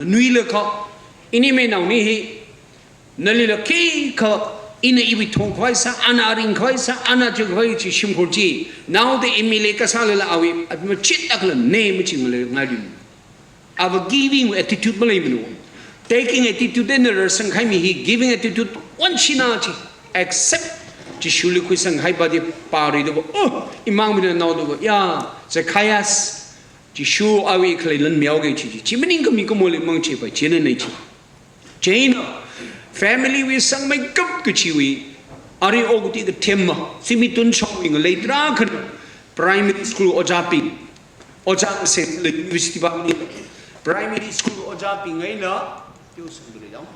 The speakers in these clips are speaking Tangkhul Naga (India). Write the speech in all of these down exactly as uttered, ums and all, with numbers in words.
Nuilakha, ini mei naoni hi, nalila khikha, ina iwui thongkhavai sā, ana aringkhavai sā, ana chukhavai chi shimkhur chi, naoda M L A kasālala awui, apima chit akhala ne machinglei ngaidun. Ava giving attitude maleimana. Taking attitude eina rarsangkahai mi hi giving attitude wanshina chi. Except Jishuli khuisangkahai padi pari dava, oh, imang mina nao dava, ya, Zacchaeus, Jishu awui khalei lan miyaoga chi chi. Chi maningkha mikumoli mang chi pa, china nei chi. Chieina, family wui sangmeikap kachiwui, ari okathui kathema, simi tun shongwui ngalei tarākhana, primary school ojābing, ojā sengla university bangli, primary school ojābing eina, teo sangduri dang.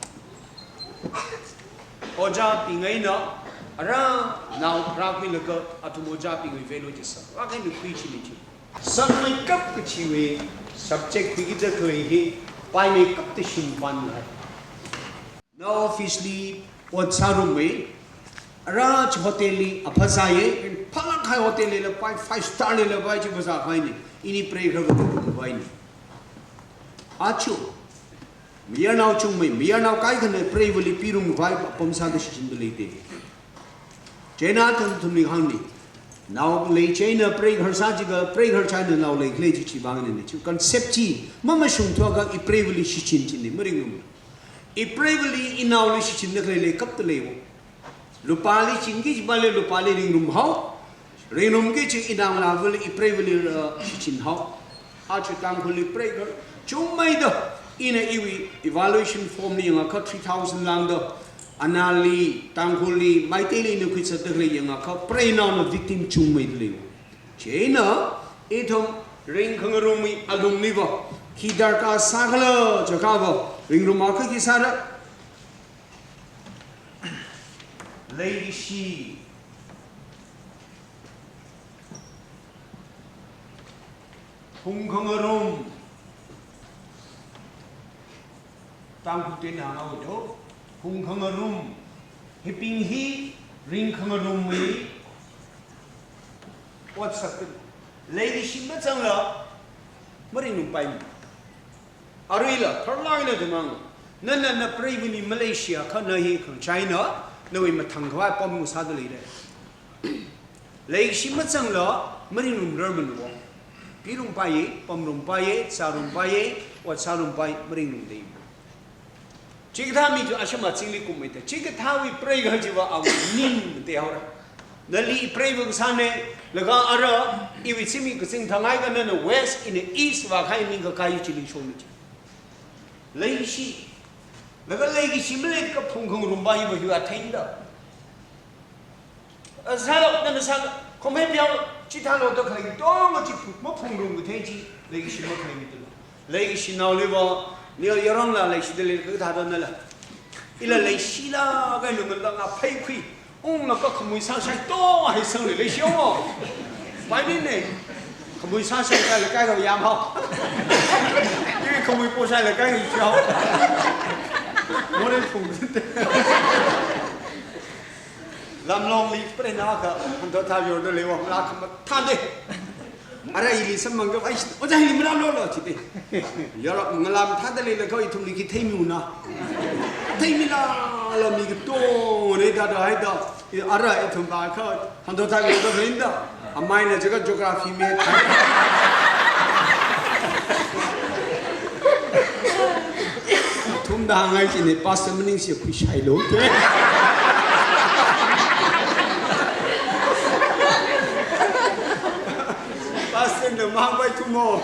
Ojābing eina, ara, nao rākhuilaga, athum ojābingwui value chi sā, rākhaina khui chi ni chi. Sangmeikap kachiwui subject khuiki da khalei hi, paimeikapta shimpan hai. Na office li ot sārummei, ara chi hotel li aphazāye, phalākhai hotel lila pai, five star lila pai chi phazākhavai ni, ini preikhar khavai ni. Achu, mayarnao chungmei, mayarnao kaikhana preivali pirumkhavai apam sāda shichinda leite. Chieina athum athumli hāngni. Nao lei chieina preikhar sā jiakha, preikhar chieina nao leikhala chi chi bang ni chi. Concept chi, mamashung thuakha i preivali shichin chi ni, maringrum. I preivali inaoli shichinda khalei leikapta leiwo. Lupāli chingki chipāli lupāli ringrumhao. Ringrumki chi inanglāvali i preivali, uh, shichinhao. Achu Tangkhulli preikhar chungmeida, ina iwui evaluation form li yangakha three thousand lāngda, anali Tangkhulli, Meiteili ina khuisāda khalei yangakha preinaona victim chungmeida leiwo. Chieina, ithum ringkhangarumwui alungli va, khi darkar sākhala jiakha va, ringrum akha khi sāra. Leikashi. Phungkhangarum. Tangkhul tuina hānga ujo. Phungkhangarum. Hibing hi ringkhangarumwui ot sākta. Leikashi mazangla, maringrumpai. Aruila, tharlāk eina da mang. Nana na preivali maleishiakha na hi khangachei eina, nawui mathangkhavai apam sāda leire. Leikashi mazangla, maringrumrar manwo. Pirumpai, pamrumpai, sārumpai, ot sārumpai, maringrumdei. Chikathā mi chu asham azingli kummeida. Chikathāwui preikhar chiva awui ning te haora. Nali preiva kasāne, laga ara, iwui zimik kazing thang eina nana west, ina east vākahai ningkakai chili shokni chi. Leikashi. Laga leikashi maleikha phungkhangarumpai va hiva atheinda. Azalo, nana sālo, khomei piao, chithālo da khalei tong chi phu, maphungrum kathei chi, leikashi makhalei mi tulo. Leikashi naoli va, ni yarongla leishida lei kathāda nala. Ila leishila, kainunga langa pheikhui, unglaga khamui sāshai to, hai sangli leishiyo. Paini ne, khamui sāshai kala kai yamhao. Iwui khamui poshai la kai yao. Moren phung. Lamlongli preina akha, hando thayor da leiwa, la khamathāde. Ara ili samphangkha, ai, ojā hili maramlolo, chite. Yara, ngalam thāda leilaga ithumli khi theimiuna. Theimilala mi katongna thāda haida. Ara ithum vākha, hando thayor da leinda. Amaina jiakha geography me. Ithumda hāngngai chine, pastor maningshi khuishailu. Pastor na mang bai thumo.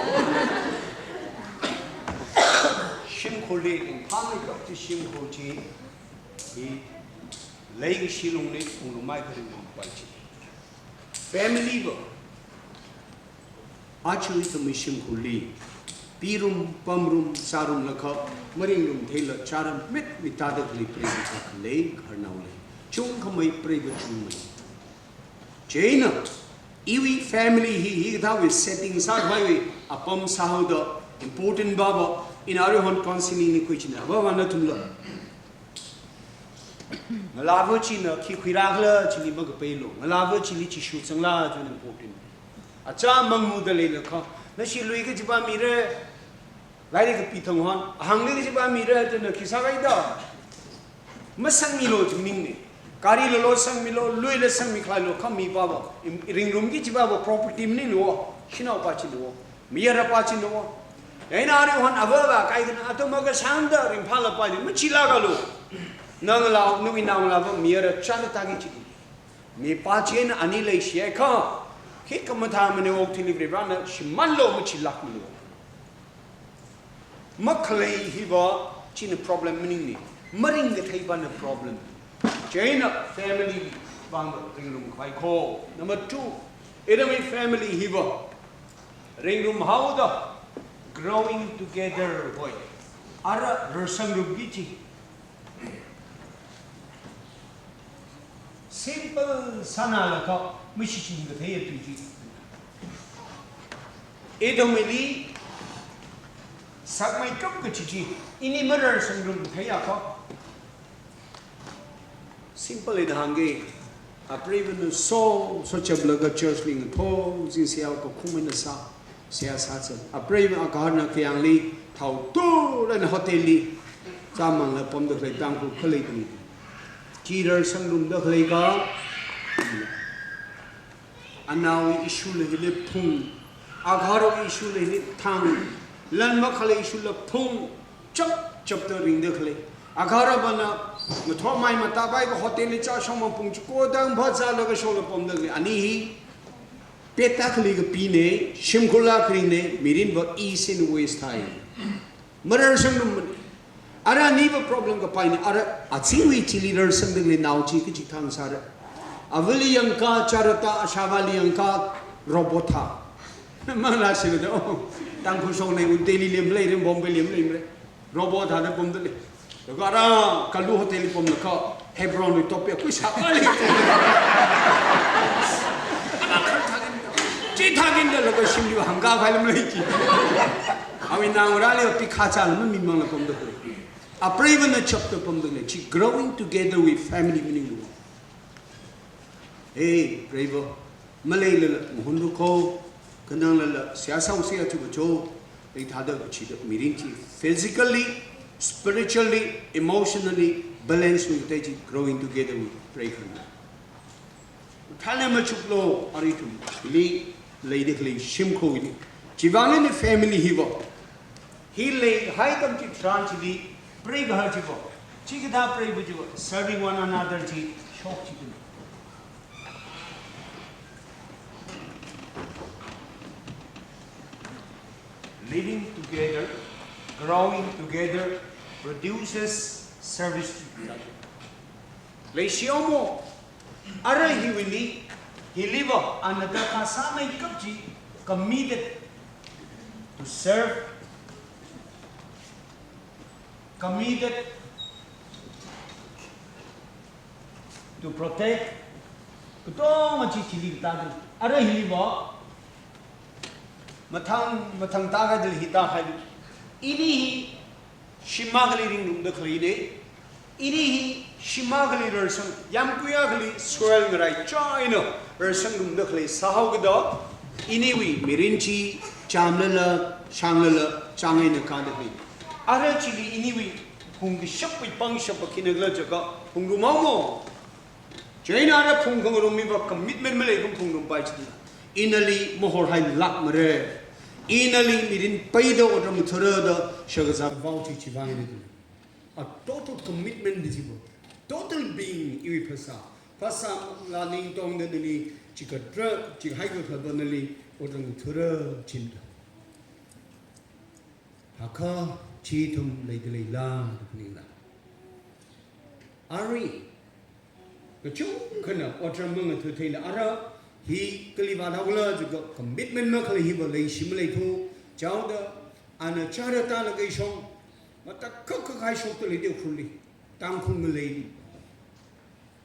Shimkhurli, phameikap chi shimkhur chi, hi leikashi lungli phungrummei kharing pai chi. Family va. Achu ithumwui shimkhurli, pirum, pamrum, sārumlakha, maringrumtheila, chāram mit mitāda khalei preiva khalei, kharnao lei. Chungkhamei preiva chungmei. Chieina, iwui family hi, hikathāwui setting sākhavaiwui, apam sāhaoda, important baba, ina aruihon counseling ni khuichina, baba nathumla. Ngalāva china khi khuirākhala chili makapeilo. Ngalāva chili chi shutsangla china important. Achā mangmuda leilakha. Nashi lui kajipa mire. Lairik kapi thang hon, hāngli kajiva mira tana khi sākaida. Masangmilo chi maningna. Gari lolo sangmilo, luila sangmi khalailo, kha mipāva. Im-, ringrumki kajivava property maninglo, shanaopā chilo, mayarpā chilo. Eina arui hon avāva kaikhana, atam akha sangda ringphālapa ni, machilākalo. Nanglao, nawui nanglava mayara chālatāki chili. Mipā china ani leishiakha, khi khamathā mane okthuili Varivarana shimānlo, machilākmilo. Makhalei hiva china problem maningna, maringkathei pana problem. Chieina family vang ringrumkhavai kho. Number two, ithumwui family hiva ringrumhaoda growing together hoi. Ara rarsangrumki kaji. Simple sānalaga mashichin kathei tui chi. Ithumwuili sakmeikap kachi chi, ini mararsangrumtheiakha. Simple eina hāngga, apreivana so, so chaplaga church li ngathor, zin seihā kakhum eina sā, seihā sāsa. Apreiva agaharna kayāngli, thao turana hotel li, chāmangla pamda khalei Tangkhul khalei tui. Chi rarsangrumda khalei ka, anaowui issue la hili phung, agaharwui issue la hili thang, lan makhalei issue la phung, chap chapda ringda khalei. Agaharvana ngathormei matāpai ka hotel li chāshong mang pung chiko dang pha zālaga shola pamda khalei. Ani hi peta khalei kapina, shimkhurla kharingna, mirinva east and west thai. Mararsangrumna. Ara aniva problem kapaina, ara azingwui chili rarsangda khalei nao chi kachi thang sāra. Avali yangakha charata, ashāvāli yangakha robot thā. Manglā shilado, Tangkhul shongna Delhi li malei rin, Bombay li malei rin. Robot thāda pamda lei. Laga ara Kalu hotel li pamlaga Hebron wui top ya kui sākali. Chithākida laga shimli hāngkā khaila malei chi. Awui ngarāli pi khachāla mamimangla pamda khalei. Apreivana chapda pamda khalei. Chi growing together with family maninglo. Hey, preiva. Maleilala, mahunlu kho, kananglala, seihā sāsa chi kacho, lei thāda kachida, mirin chi, physically, spiritually, emotionally, balance wui tei chi, growing together wui, preikhana. Thāna machuklo, arui ithum, ili, leida khalei shimkhurwui. Chivang eina family hiva. Hi leihai atam chitharan chili, preigahar chiva. Chikathā preiva chiva, serving one another chi, shok chikana. Living together, growing together, produces service to each other. Leishihaomo, ara hiwuili, hiliva, ana darkar sāmeikap chi, committed to serve, committed to protect, katonga chi chili katāda. Ara hiliva, mathang, mathang tākhaida hithākhaida. Ini hi, shim akhali ringrumda khaleina. Ini hi shim akhali rarsang, yāmgui akhali soil ngaraichā eina rarsangrumda khalei sāhaokida, iniwui mirin chi, chāmlala, shānglala, chāng eina kāda khalei. Ara chili iniwui phungkashapwui pangshap khina khala jiakha, phungrumhaomo. Chieina ara phungkhangarum hiva commitment maleikha phungrumpai chida. Inali mahorhailākmara. Inali mirin peida otram ngathara da shakazā vao chi chivang eina. A total commitment da chiva. Total being iwui phasā. Phasāla ningtongda nali chikatra, chihai kakhava nali otram ngathara chinda. Haka chi ithum leida leila da phaningla. Arui, kachungkhana otram mangathatheila ara, hi kali vāthaokhala jiakha commitment makhalei hiva leishi maleithu, chaoda, ana chara tālaga shong, matakhak khakhai shokta leida Ukhrulli, Tangkhul ngaleili.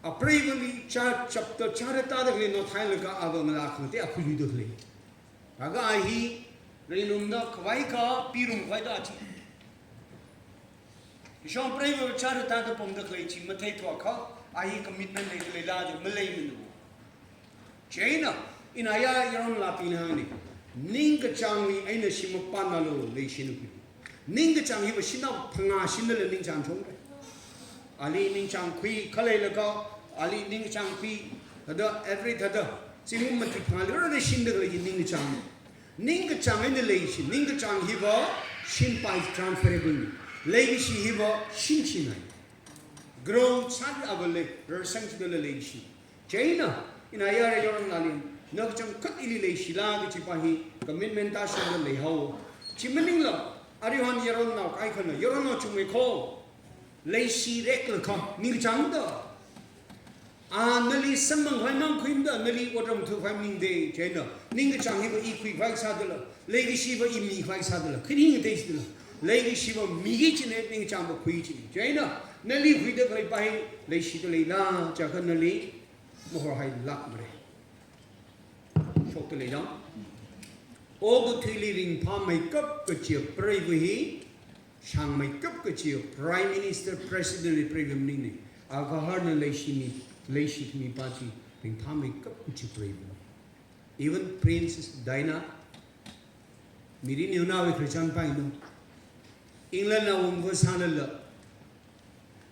Apreivali chā chapta chara tāda khalei naothailaga ava ngalā khangate akhuiluida khalei. Laga a hi, ringrumda khavai ka, pirumkhavai da chi. Ishong preiva chara tāda pamda khalei chi matheithuakha, a hi commitment leida leila da maleimana. Chieina, ina ya yaron lapina hāngna. Ningkachāngwui eina shim mapānalo leishina khui. Ningkachāng hiva shanao phangā shindala ningchāng chongra. Ali ningchāng khui khaleilaga, ali ningchāng khui, thāda every thāda, zingkum mati phangā lirada shinda khalei hi ningkachāng. Ningkachāng eina leishi, ningkachāng hiva shinpai transferable. Leikashi hiva shinshing hai. Grow sāda ava lei, rarsang chidala leishi. Chieina, ina yara yaronli, na kachangkhat ili leishila kachi pa hi, commitment tāshungda leihao. Chi maningla, arihon yaronnao kaikhana, yaronnao chungmei kho, leishi reklakha, ningkachāngda. A, nali samphang khavai mang khuimada, nali otram thukhavai maningde, chieina, ningkachāng hiva i khuikhavai sādala, leikashiva i mikhavai sādala, khani ngatei sādala, leikashiva miki kachina, ningkachāngva khui kachina. Chieina, nali khuida khalei pa hi, leishida leila, chiakha nali, mahorhailākmara. Shokta leida. Okathuili ringphāmeikap kachi preiva hi, shāngmeikap kachi Prime Minister, President li preiva maningna. Agaharna leishimi, leishimi pa chi ringphāmeikap kachi preiva. Even Princess Diana, mirin yonawui khararchan paina. England na wungva sālala,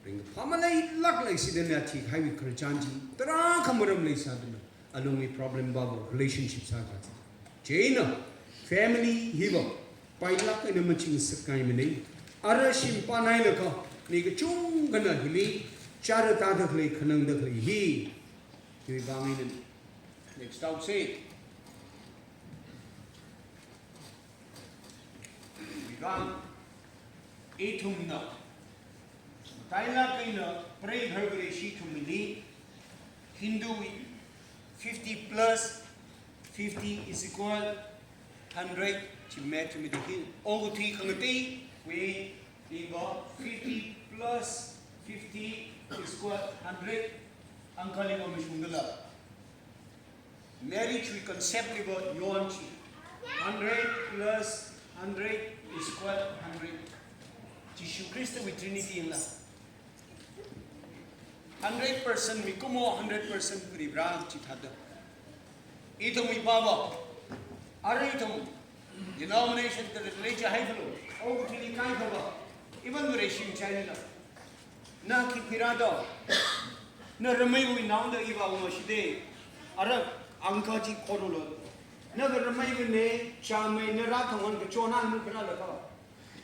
ringphā maleilāk lei sida na thikahaiwui khararchan chi, tarākha maram leisādala, alungli problem baba relationship sākha. Chieina, family hiva, pailāk eina machingsakngaimana. Ara shim panailakha, mi kachungkhana hili, chara tāda khalei, khanangda khalei hi. Hiwui vang eina, next out se. Vivang, ithumna, taila kaina, pray hargare shi thumili, Hindu fifty plus fifty is equal hundred, chi mathematics hi, okathui khangateiwui, iva fifty plus fifty is equal hundred, angkali va mashungdala. Marriage wui concept liva yon chi. Hundred plus hundred is equal hundred. Jishu Khristawui Trinity la. Hundred percent mikumo, hundred percent Varivara chithāda. Ithumwui pava. Ara ithum denomination tarākha lei jihai khalo. Okathuili kaikhava. Even Vareshi china. Na khi khuirado? Na rameiwui naoda iva awunga shide. Ara angka chi khorolo. Na rameiwui ne, chāmei na rāthangwan kachonā mu kharālakha.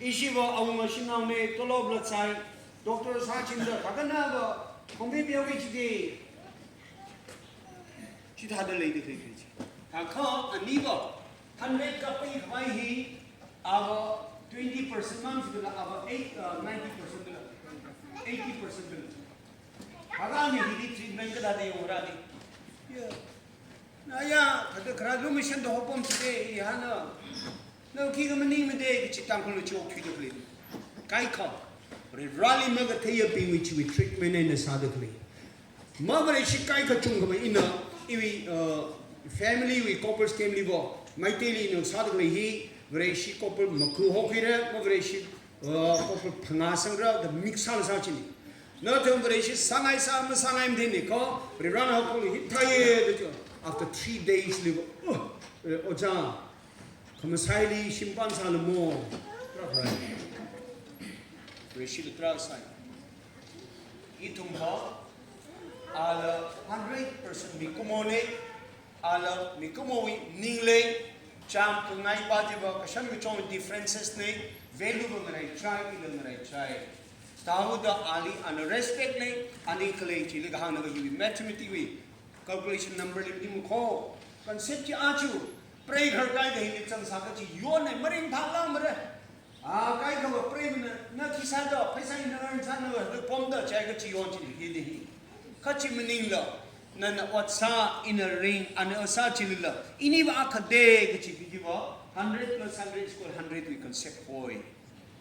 Ishiva awunga shanaone, tolop la chai, doctor sāchinda, kakanava, khongbi biawi chide. Chithāda leida khalei chi. Thākha aniva, hundred kapai khavai hi, ava twenty percent mang sila, ava eight, uh, ninety percent la, eighty percent la. Kaga ni hili treatment kathāda yongrani. Ya. Naya, thāda kharā lumashan da hopom chide, ihana. Na khi kha maningmade, kachi Tangkhul na chok thuida khalei. Kaikha. Vareli makatheiyabingwui chiwui treatment eina sāda khalei. Ma Vareshi kaikha chungkhamei ina, iwui, uh, family wui couples camp liva, Meiteili ina sāda khalei hi, Vareshi couple makhu hokhuira, ma Vareshi, uh, couple phangā sangra, da mix sāla sāchini. Nathum Vareshi sāngai sā, masāngai matheini kho, Varena couple hithāya, da cho. After three days liva, uh, uh, oja, khamasāli shimpan sālamo. Rākrai. Vareshila tarākha sai. Ithum va, ala hundred percent mikumone, ala mikumowui ning lei, chāmkhangai pa chiva kashan kachong differences ne, value va ngaraichai, ila ngaraichai. Thāhaoda ali ana respect lei, ani khalei chili kahāngna hiwui mathematics wui, calculation number li maning kho, concept chi achu, pray kharkahai hili chang sā kachi yonne maringphālākmara. A, kaikhava pray na, na khi sāda, pheisā ina earn sāna, na pomda, chai kachi yon chi hili hi. Kachi maningla, nana ot sā, ina ring, ana sā chilila, iniva akhade kachi hiva, hundred plus hundred is equal hundred wui concept hoi.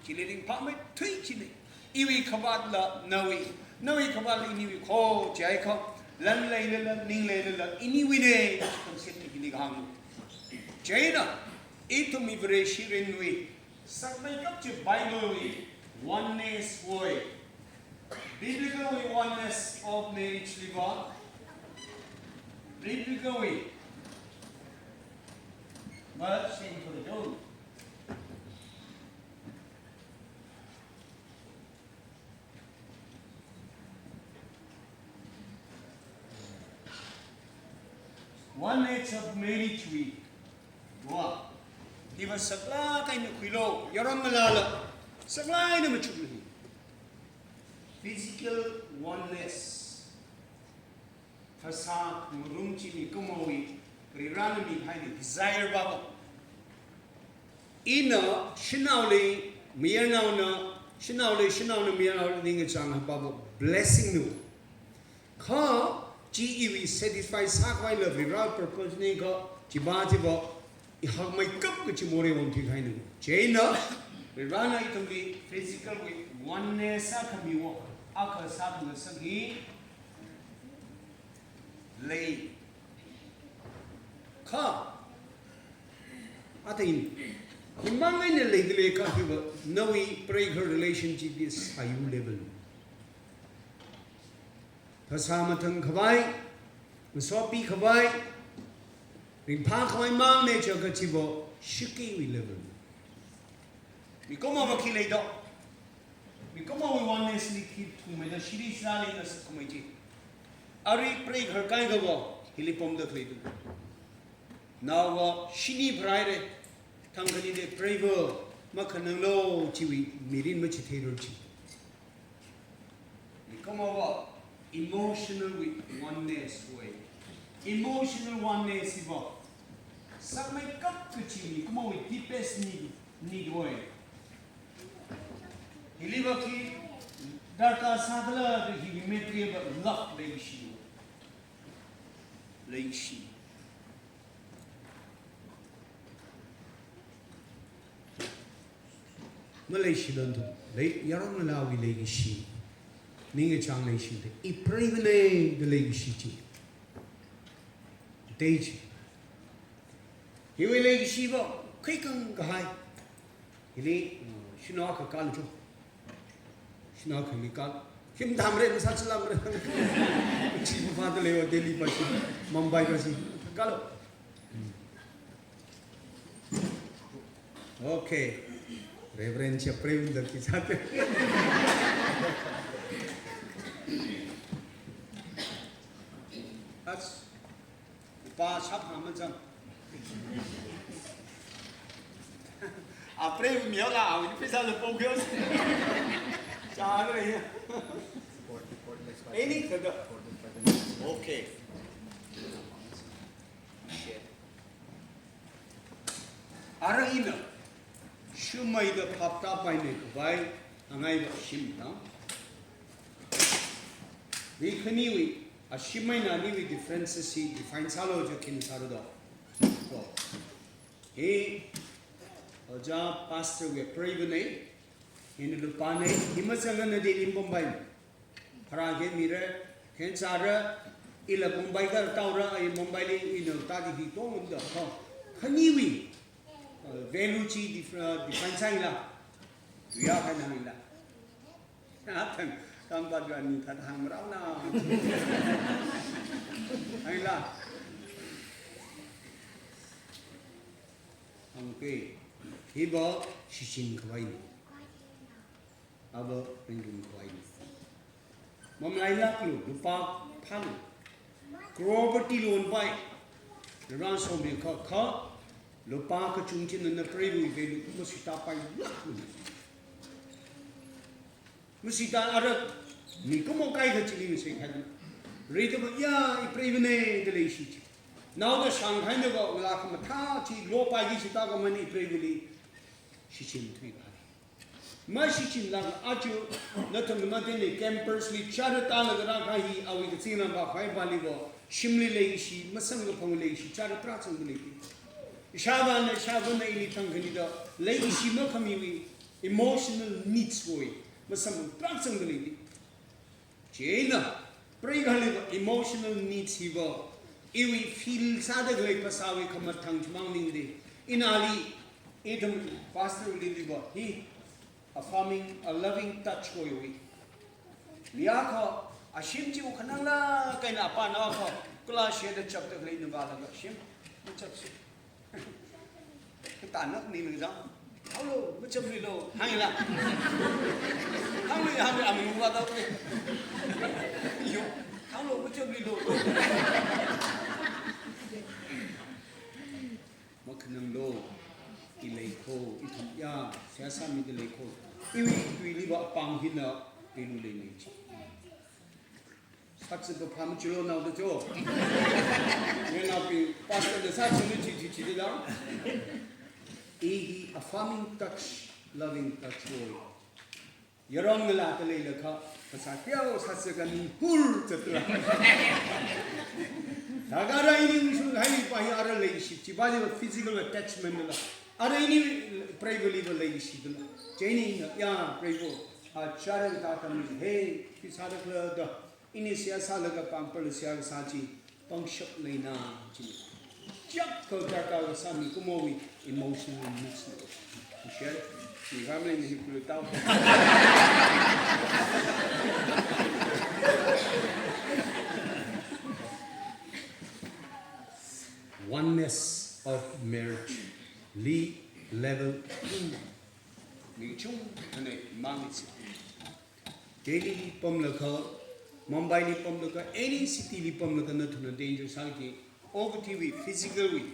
Chili ringphāmeithui chine. Iwui khavātla nawui, nawui khavātla iniwui kho, chiakha, lan leilala, ning leilala, iniwuine, concept hili kahāng. Chieina, ithumwui Vareshi rinwui, sakmeikap chi Bible wui, oneness hoi. Biblical wui oneness of marriage liva. Biblical wui. But same for the Jew. Oneness of Mary chiwui. Wa. Hiva saklāk eina khuilu, yaron ngalāla. Saklāk eina machuklu hi. Physical oneness. Phasā ngarum chi mikumowui, Varivarana mikahai desire baba. Ina shanaoli, mayarnaona, shanaoli, shanaona mayarnaoli ningkachāng baba blessing nu. Kha, chi iwui satisfy sākhavai la Varivara purpose ni kha, chiva chiva, i hakmeikap kachi morei wang thuikahai nu. Chieina, Varivarana ithumli physical wui oneness akhamiwo, akha sākhangasak hi lei. Kha, athang, himang eina leidalei kha hiva, nawui preigaharwui relationship is high level. Phasā mathangkhavai, masopikhavai, ringphākhavai mangna chiakha chiva, shakeiwui level. Mikumowui khi leido. Mikumowui oneness li khi thungmeida shiri shira leingasak khamei chi. Arui preigahar kaikhava, hili pamda khaleidu. Naova shini pharāhaira, thangkhanida preiva, makhananglu chiwui mirin machitheirur chi. Mikumowui emotional wui oneness wui. Emotional oneness hiva sakmeikap kachi mikumowui deepest need, need wui. Hiliva khi darkar sākhala da hiwui material va love leishi. Leishi. Maleishi don tu, lei, yaron ngalāwui leishi. Ningkachāng leishi te, i preivana da leishi chi. Te chi. Hiwui leishiva, khaikang kahai. Hili, uh, shanao akha kal chu. Shanao akhali kal. Him dhamre, masā chilamre. Chi mafada leiwa Delhi pashi, Mumbai pashi. Kalo. Okay. Reverend Chaprem da kisate. As, pa sap ha mazang. Apre miao la, au ni pesa le pokyo. Cha le. Any kada. Okay. Arui ina, shumai da phapta pai ne kubai, angai ba shim tang. Wi khani wi, a shimai na ni wi differences si define sālo jo kin sāro do. Ko. He, oja pastor wi preiva ne, he ne lupa ne, he ma sanga na de lim bombai. Pharā khe mira, khen sāra, ila Mumbai ka taura, ai Mumbai li ina tadi hi tong da kha. Khani wi, uh, value chi dif-, uh, define sāila. Ria khan hāngla. Athang, kam ba jua ni that hāng marao na. Hāngla. Hāngke, hi ba shichin khavai ni. Ava ringrum khavai ni. Mamalailaklu, lupa phalu. Crorepati loan pai. Naran sombi kha kha, lupa kachung chin na preiva value masuita pailaklu. Masuita ara, mikumo kaikha chili ngasei khai. Rida ba ya, i preiva ne da leishi chi. Naoda shang khai na ba, la khamathā chi lo pai ki sita ka mani i preiva li. Shichin thui khai. Mashichinlak aja, nathum mati ni campers li chara tala gara kahi awui katsina ba khai ba li bo, shimli leishi, masang kaphang leishi, chara tra chang leishi. Ishāvāna, ishāvāna ili thang khani da, leishi makhami wi, emotional needs wui, masang tra chang leishi. Chieina, preiva li va emotional needs hi va, iwui feel sāda khalei phasāwui khamathang chimang ningde. Inali, ithum pastor li li va, hi, a farming, a loving touch ko iwui. Liya kho, a shim chi u khanang la, kaina pa na kho, kula share da chapter khalei nu ba la shim, chap shim. Kata nak ni nang jang. Hānglu, macham luilu. Hāngla. Hānglu, hānglu, amu wa da ke. Yo. Hānglu, macham luilu. Makhananglu, i leikho, ithum ya, seihā sāmida leikho. Iwui tuiliva apāng hina, ilu leinei chi. Sātsi pa pham chilo nao da cho. Ngenapi pastor da sātsi ni chi chi chi da. I hi a farming touch, loving touch wo. Yaron ngalāda leilakha, kasā tiao sātsi kaning hur chatra. Thākha ini shung hai pa hi ara leishi, chiva ji physical attachment la. Ara ini preivali va leishi dala. Chieina, ya, preiva. A chara ta kami, hey, pi sāda khala da. Ini seihā sālaga pāng pala seihā kasā chi, pāngshap leina chi. Chak ko chaka kasā mikumowui emotional needs na. Share, mi family ni kulu tao. Oneness of marriage, li level two. Mi chungkhane mang chi. Delhi li pamlakha, Mumbai li pamlakha, any city li pamlakha nathumna danger sāki, okathuiwui, physical wui,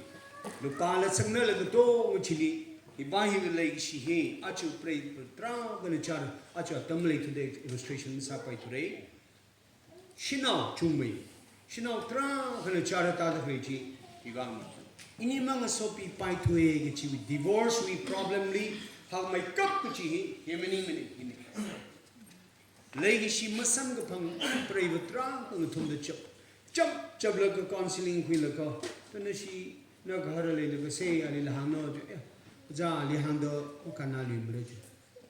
lupā la sangna laga to chili, iba hi leishi hi, achu prei tarākhana chara, achu atam lei today illustration sāpai ture. Shanao chungmei, shanao tarākhana chara tada khalei chi, igang. Ini mangasopipai tue kachiwui divorce wui problem li, hangmeikap kachi hi, hi maningmana, hina. Leishi masāmkaphang preiva tarākha ngathumda chap. Chap, chaplaga counseling khuilaga. Tana shi na gahara leilaga se ali la hāngno je. Eh, ja ali hāngda makānna luimara je.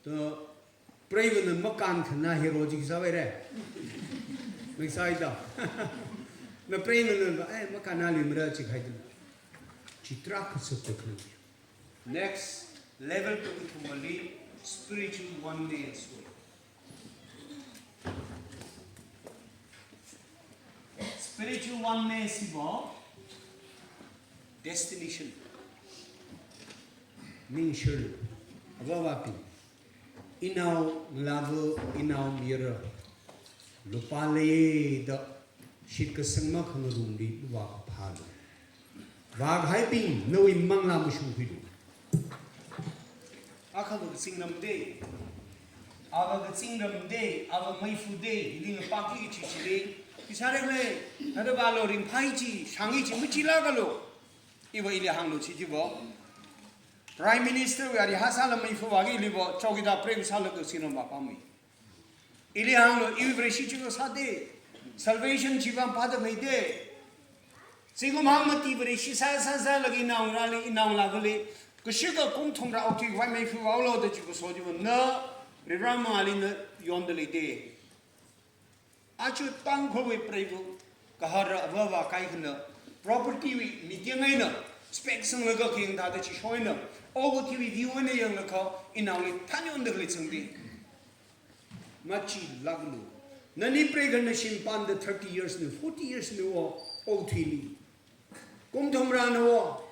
To preivana makānkhana hero ji sāvaire. Maksāida. Na preivana, eh, makānna luimara chi khaida. Chi tarākha sāda khalei. Next level to ithumali spiritual oneness. Spiritual oneness ibo destination. Ningshir, avāva̱bing. Inao ngalāva, inao mayara. Lupā leida, shitkasang makhangarumli, lupā kaphālu. Vāhaibing, nawui manglā mashungkhuilu. Akha kazingramde, ava kazingramde, ava meifude, ili ngapaki chichide. Isarek le, nada vālo ringphai chi, shangi chi, machila kalo. Iva ili hānglo chi jibo. Prime Minister wui ari hasāla meifu vāki ili bo, chowkidar prem sāla kazingramva pammi. Ili hānglo, iwui Vareshi chi kasāde, salvation chiva pada meide. Zingkum hangmati Vareshi sā, sā, sālaga inao ngarāli, inao ngalāvali, kashika kum thumra okathui vai meifu vālo da chi kaso jiva na, Varivara mangāli na yonda leide. Achu Tangkhulwui preiva, gahara avāva̱ kaikhana, property wui meeting eina, spec sanglaga khayang thāda chishoina, okathuiwui view eina yanglakha, inaoli than yonda khalei changde. Machilaklu. Nani preikhana shimpanda thirty years na, forty years na wo, okathuili. Kum thumra na wo.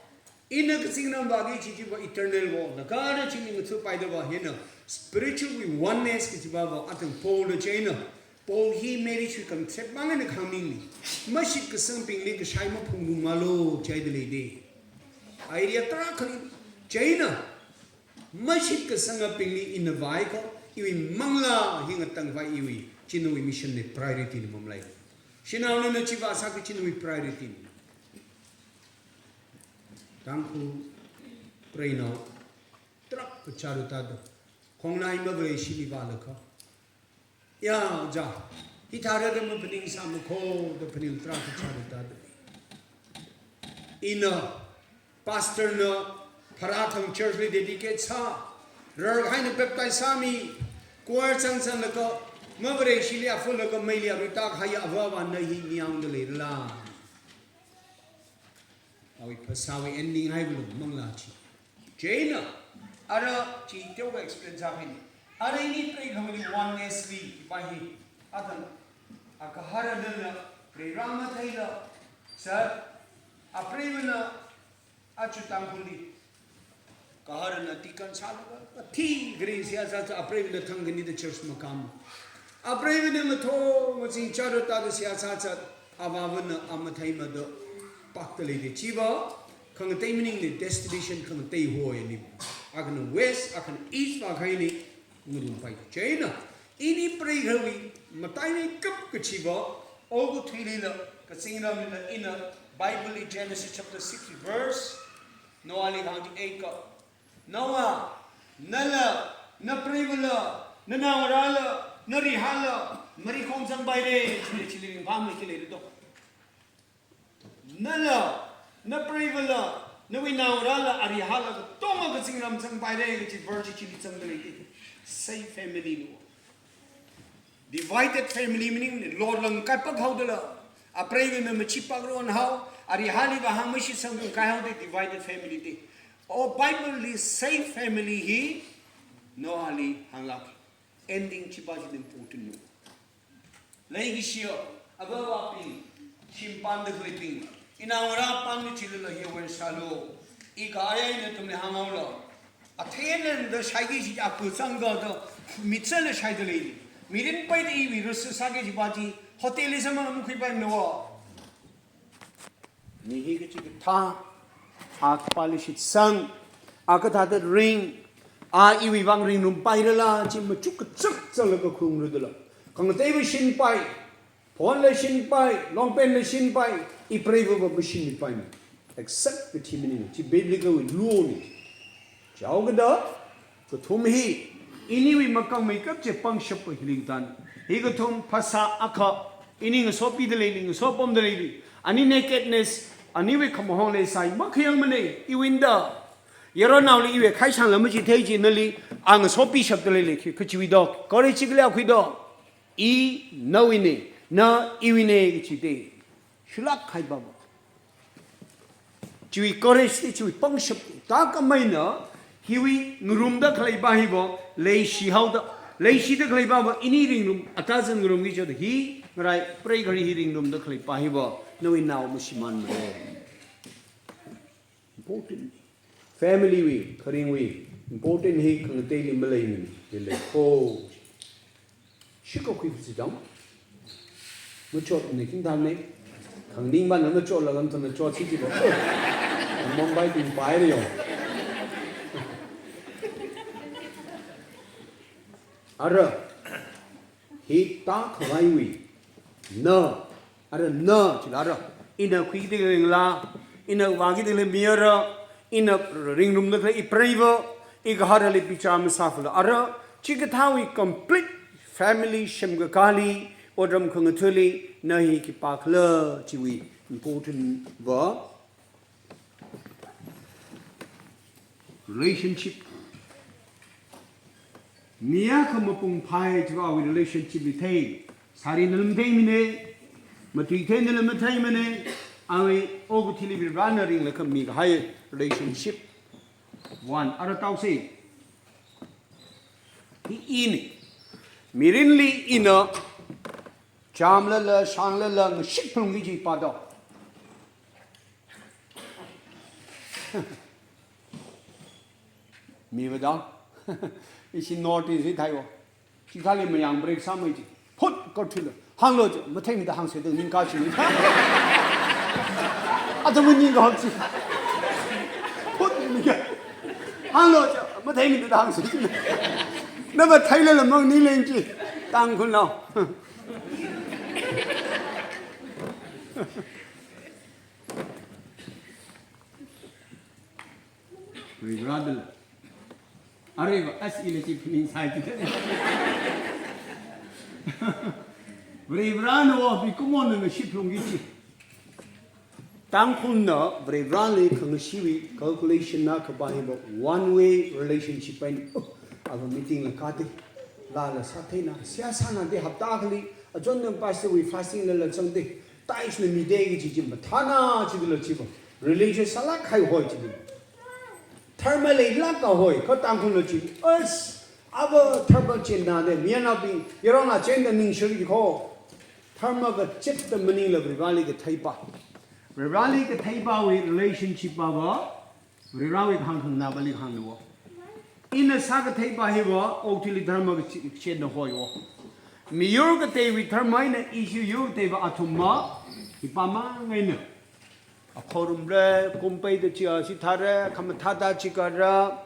Ina kazingramvāki chi chiva eternal wo. Nagara chi ning ngathupaida va hina. Spiritual wui oneness kachiva va atang Paul na chieina. Paul hi marriage wui concept mang eina khangning ni. Mashitkasangbingli kashai maphungrumalo chieina leide. Idea tarākhali chieina. Mashitkasangabingli ina vāhaikha, iwui manglā hi ngatangvai iwui, chinaowui mission na priority na mamlei. Shanaona na chiva sāki chinaowui priority na. Tangkhul preinao, tarākha chara tada, khongnai mavareshili vālakha. Ya, ja. Hithāra da maphaningsāmakho, da phaning tarākha chara tada. Ina, pastor na, pharāthang church li dedicate sā, rarkahaina baptize sāmi, choir chang changlaga, mavareshili afulaga meili aruita kahai avāva̱ na hi niyangda leirala. Awui phasāwui ending haivalu manglā chi. Chieina, ara chi teokha explain sākhaini. Ara ini preikhamali oneness li, ipa hi, atang, agaharana, preirang matheila, sir, apreivana, achu Tangkhulli. Gaharana deacon sālaga, athi gari seihā sāsā, apreivana thangkhanida church makam. Apreivana mathong mazing chara tada seihā sāsā, avāvana amathei mado. pakta leili chiva, khangatei maningli destination khangatei hoi ni. Akhana west, akhana east va khaini, ngarum pai. Chieina, ini preigahwui mataimeikap kachiva, okathuilila, kazingramlila ina, Bible li Genesis chapter six verse, Noah li hāngda eika. Noah, nala, napreivala, nanaongarāla, narihāla, marikhong zangpaire, chili chili ringphāmei chili rito. Nala, napreivala, nawui naongarāla, arihāla, katonga kazingram zangpaire, kachi verse chili zangda leite. Safe family no. Divided family maningli, lorlang kaipak haodala, apreiva mamachi pakron hao, arihāli va hāngmashitsang kaihaoda divided family te. O Bible li safe family hi, Noah li hānglāk. Ending chiva chi important no. Leikashiya, avāva̱bing, shimpanda khaleibing, inaongarā pāngli chilala hiwui sālu, ika ayai nathumli hānghaolu. Athena da shaiki chi aku zangda da, mitsāla shaida leili. Mirin paida iwui rasa sāki chiva chi, hotel li samang amkhui pai no. Mi hi kachikathā, a kapāli shitsang, a kathāda ring, a iwui vang ringrum pairala, chi machuk kachak zanglaga khaung rudala. Khangateiva shinpai, phone la shinpai, long pant la shinpai, ipreiva va mashinmipai. Except kathi maning, chi biblical wui law ni. Chaokada, kathum hi, iniwui makangmeikap chi pangshap pa hiling tan. Hikathum phasā akha, ini ngasopida leili, ngasopamda leili. Ani nakedness, aniwui khamahong leisai, makhayangmanei, iwui eina. Yaronnaoli iwui khaishangla machithei chi nali, a ngasopishapda leili, khi, kachiwui do, courage kali akhui do. I, nawuinei, na, iwuinei, kachite. Shilāk khai baba. Chiwui courage te, chiwui pangshap te. Thākhameina, hiwui ngarumda khaleipa hiva, leishihaoda, leishida khaleipa va, ini ringrum, atazan ngarumki chot hi, ngarai, preigaharei hi ringrumda khaleipa hiva, nawui nao mashimānmara. Important. Family wui, kharingwui, important hi khangateili maleimana, lei lei. Oh. Shikakhui khusi dang. Machotna khingthanna. Khanganing mana machotla lam thana chotsi chiva. Mumbai ting paira yo. Ara. Hi thākhavaiwui. Na. Ara na, chila ara. Ina khuikida leila, ina vākida leimira, ina ringrumda khalei ipreiva, igaharali bichar masāphala. Ara, chikathāwui complete family semkakāli, otram khangathali, na hi khipākhala, chiwui important va. Relationship. Mi akha mapung phai chiva awui relationship li thei. Sārina lam theimana, matuithei nala matheimana, awui okathuili Varivarana ringlaga mikahai relationship. One, ara taose. Hi ini. Mirinli ina, chamlala, shanglala, ngashik phalungki chipa do. Mi vadang. Ishi North East hi theiwo. Chithāli mayang break sāmei chi. Phut, kar thula. Hānglu chi, matheimida hāngsa da ningkashi. Atam ningkahak chi. Phut, nika. Hānglu chi, matheimida hāngsa chi. Na matheilala mang nileng chi. Tangkhulnao. Varivarala. Areva, as ila chi phuning sai chi. Varivarana wa bi kumon na ship lungki chi. Tangkhulna Varivarali khangashiwui calculation na kapai hiva one way relationship pain. Uh, ava meeting la kati. Lala sātheina. Siya sāna de hapta akhali. Achon na pastor wui fasting lala changde. Tithes na mide kaji chi mathāna chidala chiva. Religious sālāk kahai hoi chili. Dharma leilāk kahai hoi, kha Tangkhulna chi. As, ava dharma china de, miyanaobing, yarong achenda ningshiri ko. Dharma kachida maningla Varivarali katheipa. Varivarali katheipawui relationship pa va, Varivarawui hāngkhanganāpali hāngna wo. Ina sākatheipa hiva, okathuili dharma kachi-, kachina hoi wo. Miyur kateiwui dharma eina ishi yur kateiva athumva, hipa mangaina. Akhorumra, kumpeida chiya chithāra, khamathāda chikara,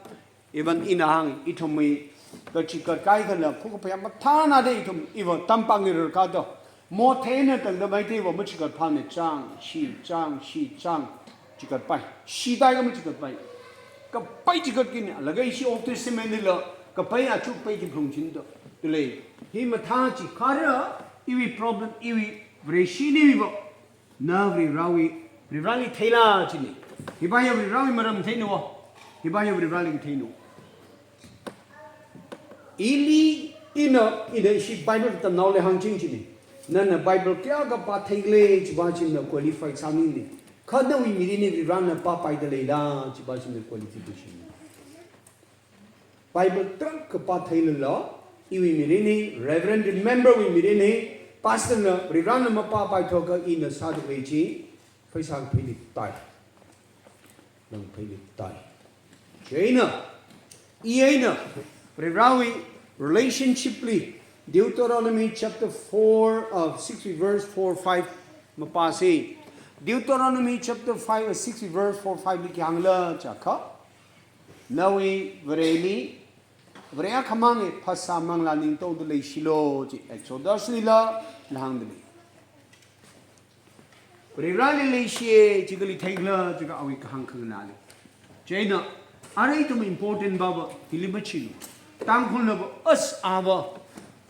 even ina hāng, ithumwui kachikat kaikhana, khukaphayā mathānada ithum, even tampang irar kato. Motheina tangda maitheiva machikatphāna chang, shi chang, shi chang, chikatpai. Shidai ka machikatpai. Kapai chikat kini, laga ishi Old Testament nila, kapai achu pai ki phlung chinto. Tule, hi mathā chikara, iwui problem, iwui Vareshi niwui va. Na Varivarāwui, Varivarāli theila chini. Hiva ya Varivarāwui maram theino. Hiva ya Varivarāli theino. Ili ina, ina ishi Bible tamnaole hāngching chini. Nana Bible kayākha pātheile chiva china qualify sāmini. Kha nawui mirinli Varivarāna pāpaida leila chiva china qualification. Bible tarākha pātheilala, iwui mirinli, Reverend Remember wui mirinli, Pastor na, Varivarāna mapāpaithuakha ina sāda lei chi, pheisā pheilik tai. Nang pheilik tai. Chieina, i eina, Varivarāwui relationship li, Deuteronomy chapter four, uh, six verse four, five, mapāsa. Deuteronomy chapter five, uh, six verse four, five li khi hāngla chiakha. Nawui Vareli, Vare akhamang hi phasā manglā ningtongda leishilu chi Exodus lila, nahāngda lei. Varivarāli leishiya, chi kali theikhala, chi ka awui kahāng khanganāli. Chieina, arui ithum important va va, hili machinu. Tangkhulna va, as a va.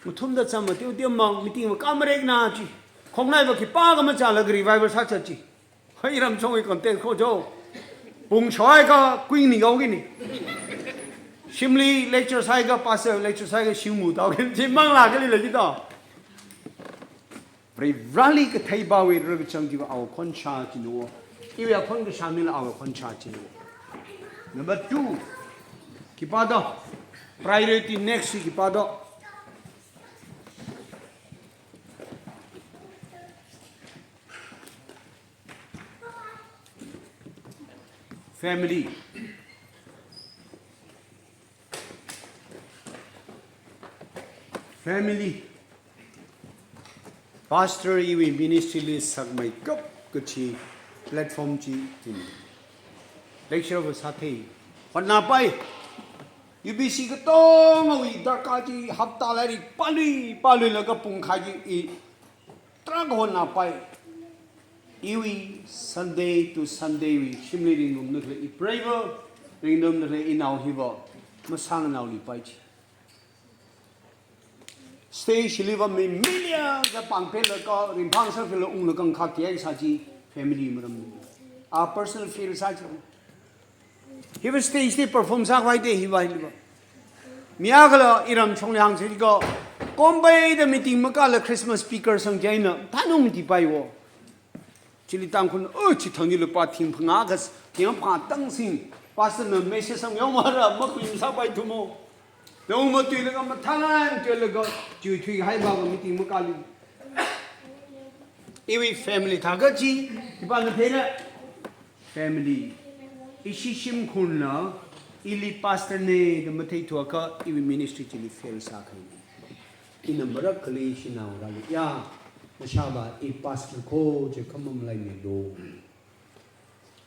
Muthumda chama, tiu tiu mang, meeting va kamarekna chi. Khongnai va khipākha machālaga revival sāchat chi. Hai ramchongwui context ko jo. Pung shoi ka kuing ni gao gini. Shimli lecture sāhaiakha, pastor lecture sāhaiakha, shim mu tao gini. Chi manglā kali lagi tao. Varivarāli kathei bawui rākachang chiva awo khon shā chino. Iwui akhon kashā mila awo khon shā chino. Number two, khipā do. Priority next khipā do. Family. Family. Pastor iwui ministry li sakmeikap kachi platform chi tini. Lecture va sāthei. Hotnapai. U B C katongawui darkar chi hapta lairik pālui, pāluilaga pungkhai chi i tarākha hotnapai. Iwui Sunday to Sunday wui shimli ringrumda khalei, i preiva ringrumda khalei inao hiva masānganaoli pai chi. Stage li va mi million da pāngpelaga, ringphā sāpela unglaga kangkha kayai sā chi family maram. A personal feel sā chi. Hiva stage li perform sākhavai te hiva hiva. Mi akhala iramchongli hāngsa ko, kompeida meeting makāla Christmas speaker sangchaina, thanung ti pai wo. Chili Tangkhul, oh, chithang ni lupa thing phangā kas, thing phangā tang sing. Pastor na message sang yong mara, makuim sāpai thumo. Nong matuilaga mathālāk tuilaga, chui thui hai ba meeting makāli. Iwui family thākha chi, ipana theira. Family. Ishi shimkhurna, ili pastor ne da matheithuakha, iwui ministry chili fail sākahai. Ina marak kali shinaorali. Ya, nashāva i pastor ko chi khamamlai milo.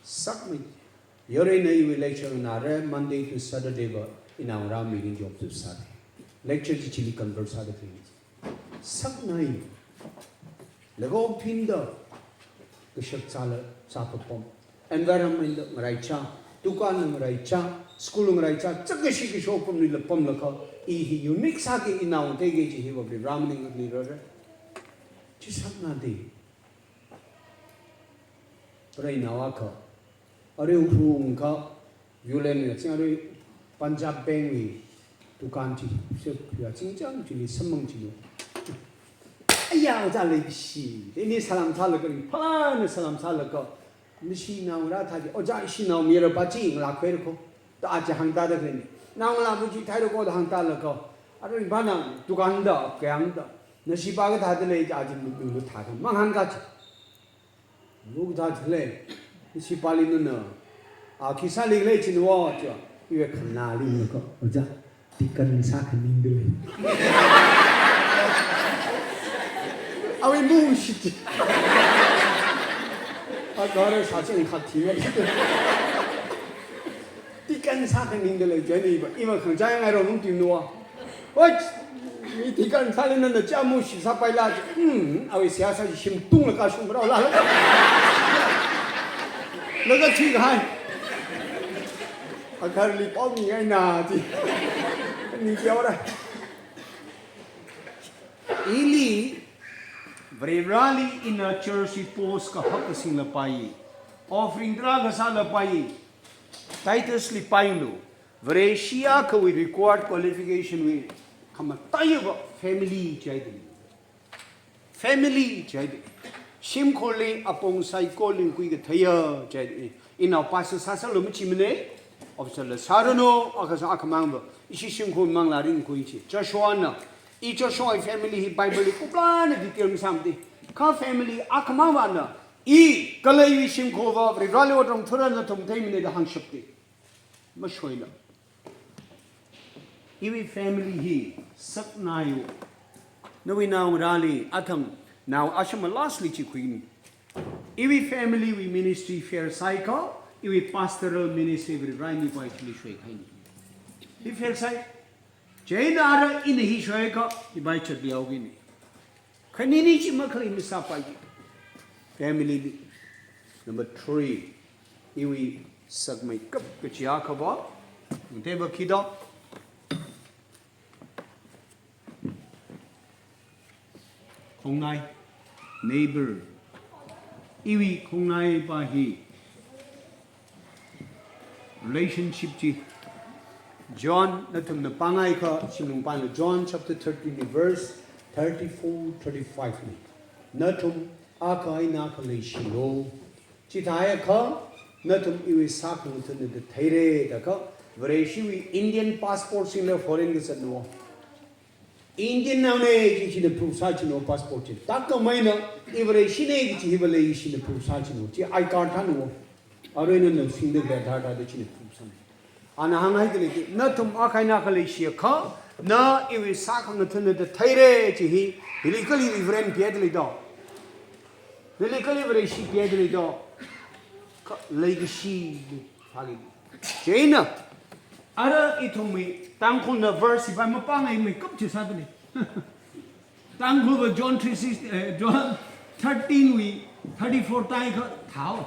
Sakmei. Yaruina iwui lecture nare Monday to Saturday va inaora meeting job tu sāde. Lecture chi chili convert sāda khalei. Saknai. Laga okthuida kashak sāla sāpapam. Environment la ngaraicha, dukan la ngaraicha, school la ngaraicha, chakashi kasho pamli la pamlaga, i hi unique sāki inao teiki chi hiva Varivarā maningli rāra. Chi saknade. Preiva akha. Arui ungphung kha, Viewland ya ching arui Punjab Bank wui dukan chi, sep ya ching chang chili samang chino. Aya, ojā leishi. Ini salam sālaga, ringphāna salam sālaga. Nashi naongarā thāki, ojā ishi naomayara pa chi ngalā khuira ko. Da aja hāngda da khalei ni. Naongalāva chi thaira ko da hāngda laga. Arui ringphāna dukan da, kayāng da. Nashi pa kathāda lei, aja lu, lu, lu thāda. Mang hāngka chi. Lu kathā chilei, ishi pali nana, a, khi sāli khalei china wo, cho, iwui khanāli nako, ojā, deacon sākhaningda lei. Awui mu shi chi. Gara sāching khat thima. Deacon sākhaningda lei, chieina iva, iva khangachāngairok nung timnuwa. Oi, mi deacon sāli nana chāmu shi sāpaila. Hmm, awui seihā sāshi shim tunglaga shung rao la. Laga thui kahai. Agarli pao mi ngai na ti. Ning kiaora. Ili, Varivarali ina church hi post kahak kasinglapai. Offering tarākha sālapai. Titus li pāyanglu. Vareshi akhawui required qualification wui khamataiya va family jihaida. Family jihaida. Shimkhurli apong saikoli ngakhui katheiya jihaida. Inao pastor sāsālu machimana, officer la sāranu, akha sā akhamang va. Ishi shimkhur manglā ringkhui chi. Joshuana, i Joshua family hi Bible li kuplana detail masāmati. Kha family akhamang vana, i khaleiwui shimkhur va, Varivarali otram thura nathum theimana da hāngshapti. Mashoila. Iwui family hi saknaiya. Nawui naongarāli athang nao ashama last li chi khuini. Iwui family wui ministry fair sāikha, iwui pastoral ministry wui raini pai chili shoikhaini. Hi fair sāi. Chieina ara ina hi shoikha, hi pai chatliao kini. Khanini chi makhalei masāpai ki. Family li. Number three, iwui sakmeikap kachi akha va. Ungte va khida. Khongnai, neighbor. Iwui khongnai pa hi. Relationship chi. John, nathumna pāngaikha, shimlung pāna John chapter thirteen verse thirty-four, thirty-five ni. Nathum akha eina akha leishilu. Chithāakha, nathum iwui sākhangathana da theira da kha, Vareshiwui Indian passport singla foreign kazatna. Indian naona chi china proof sā china passport chi. Takamaina, i Vareshina chi hi va leishina proof sā china. Chi I card thāna. Aruina na singda khalei Aadhaar da china proof sā. Ana hānghaida lei ki, nathum akha eina akha leishiakha, na iwui sākhangathana da theira chi hi, hili kali reverend pihaida lei do. Hili kali Vareshi pihaida lei do. Kha leikashi, hali. Chieina, ara ithumwui Tangkhulna verse hi pai mapāngai meikap chi sāda lei. Tangkhul va John three six, eh, John thirteen wui thirty-four tāikha thao.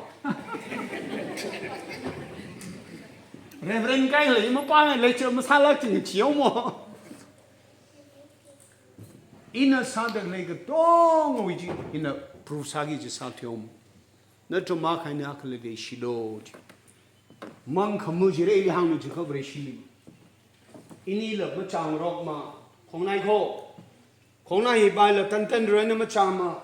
Reverend kai lei mapāngai lecture masālak chi chiyo mo. Ina sāda khalei katongawui chi, ina proof sāki chi sāthuiyo mo. Nathum akha eina akha leishilu chi. Mang khamu chira ili hāngna chi kha Vareshili. Inila machāngarokma, khongnai kho. Khongnai hi paila tantan ruina machāma.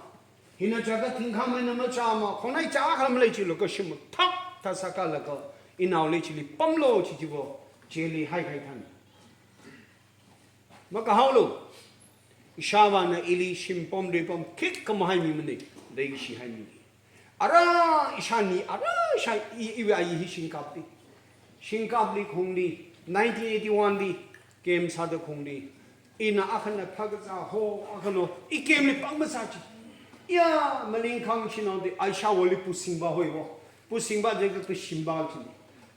Hina chaka thingkhamna machāma. Khongnai chaka malei chilaga shim thak thak sākalaga, inaoli chili pamlu chi chi va, chili haihai than. Makahaolu. Ishāvāna ili shim pamlui pam khikha mahaimimana, leishihaimi. Ara ishāni, ara ishā i, iwui ayi hi Singkapli. Singkapli khongli, nineteen eighty-one li, camp sāda khongli. Ina akhana phakazā ho, akhana, i camp li pang masā chi. Ya, maling khang china de, aishāwoli pusingba hoi ho. Pusingba de ka kashimba chi.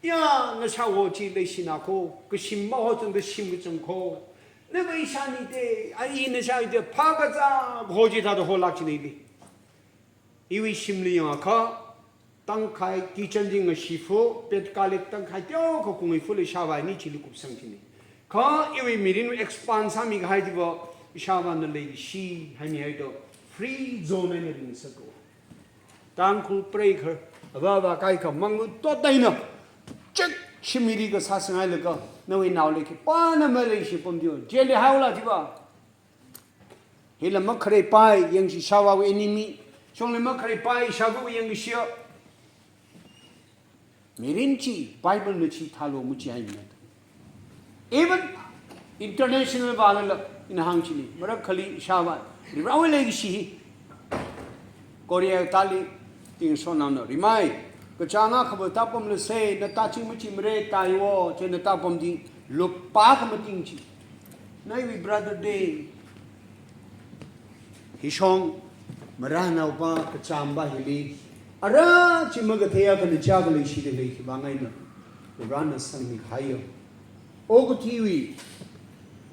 Ya, nashāwo chi leishina kho, kashimba ho chungda shim kachang kho. Nava ishāni de, a i nashā de, phakazā ho chi thāda holak china ili. Iwui shimli yangakha, tangkhai, kitchen ding a shifu, pet kalik tangkhai teokha kungwui fuli ishāvāna chili kupsang china. Kha iwui mirin expand sāmi kahai diva, ishāvāna leishihaimi haido, free zone eina ringsato. Tangkhul preikha, avāvā kaikha, manglu tot eina, chek shimiri kasā singailaga, nawui naoli khipāna maleishi pamdiyo, jail li haola diva. Hila makharei pai, yangshi ishāvāwui enemy. Shongli makharei pai, ishāvāwui yangshi. Mirin chi, Bible na chithālu machihaimana. Even international vālala, ina hāng chini. Marak khali ishāvā. Rirawai leikashi hi. Korea tali, ting sonamna. Rimai, kachāng akha va tāpamlu se, na tāching machimara, tāiwo, chieina tāpamdi, lupā kamating chi. Naiwui brother de. Hishong, maranaopa, kachāmpa hili, Ara chi makathei akhana chākhalei shida lei khivang eina, Varena sangmi kahaiya okathuiwui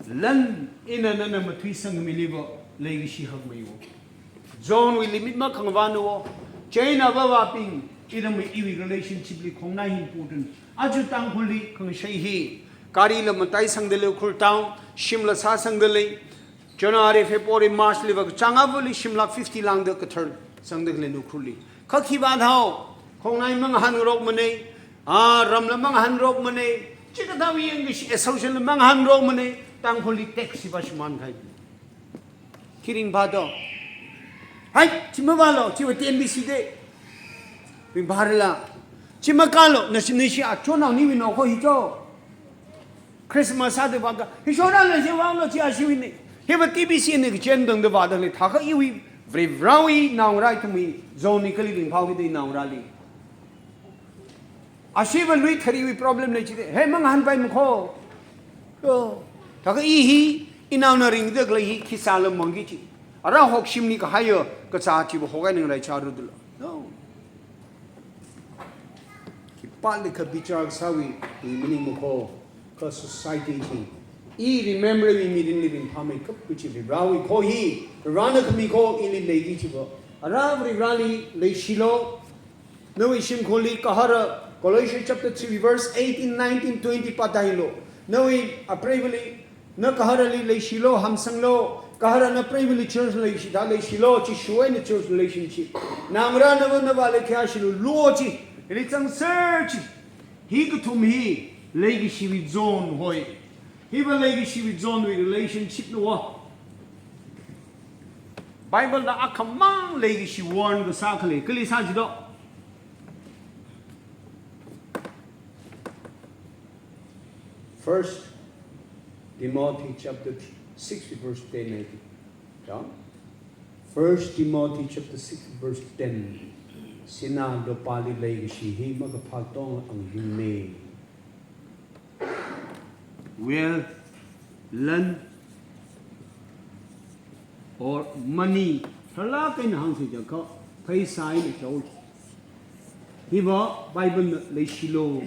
lan eina nana mathuisangmiliva leikashi hakmeiwo. Johnwui limit makhangavānawo. Chieina avāvabing, iramwui iwui relationship li khongnai hi important. Aja Tangkhulli khangashei hi, gari la mataisangda lei Ukhrul town, shim la sāsangda lei. January, February, March liva kachāng avali shim lakh fifty lāngda kathar sangda khalei Ukhrulli. Kha khi vāthao, khongnai mangahānrokmanei, ah, ram la mangahānrokmanei, chikathā yangkashi association la mangahānrokmanei, Tangkhulli tax hiva shimān kahai. Khi ringphā to. Hai, chi mavālo, chiva T N B C de. Ringphāra la. Chi makālo, nashi nashi achonao niwui nao kho hi cho. Christmas sāda vāka, hi shona la chi vālo, chi ashiwuinei. Hiva T B C na kachāng tangda vāda lei, thākha iwui, Varivarāwui naongarā ithumwui, Johnli kali ringphāki da naongarāli. Ashiva lui thariwui problem lei chide. He mangahānpai makho. Yo. Thākha i hi, inaona ringda khalei hi, khi sāla mangki chi. Ara hokshimli kahaiya, kazā chiva hokai ningrai chārudula. No. Khipālikha bichar kasāwui, i meaning makho, kha society chi. I remember wui mirinli ringphāmeikap kachi Varivarāwui kho hi, Varivarāna khami kho ili leiki chiva. Ara Varivarāli leishilo, nawui shimkhurli kahara, Colossians chapter three, verse eighteen, nineteen, twenty pātailo. Nawui apreivali, na kaharali leishilo, hamsanglo, kahara na preivali church leishi, da leishilo, chi shuwai na church relationship. Naongarā nava navāli khayāshilo, lo chi, ili zangser chi. Hi kathum hi, leikashiwui John hoi. Hiva leikashiwui Johnwui relationship nawo. Bible da akhamang leikashi warn kasā khalei, kali sā jido. First Timothy chapter six verse ten, I think. Yeah? First Timothy chapter six verse ten. Sinā lupāli leikashi hi makaphā tong anghingmei. Wealth, lan, or money, tharlāk eina hāngsa jiakha, pheisā eina chao. Hiva Bible na leishilo.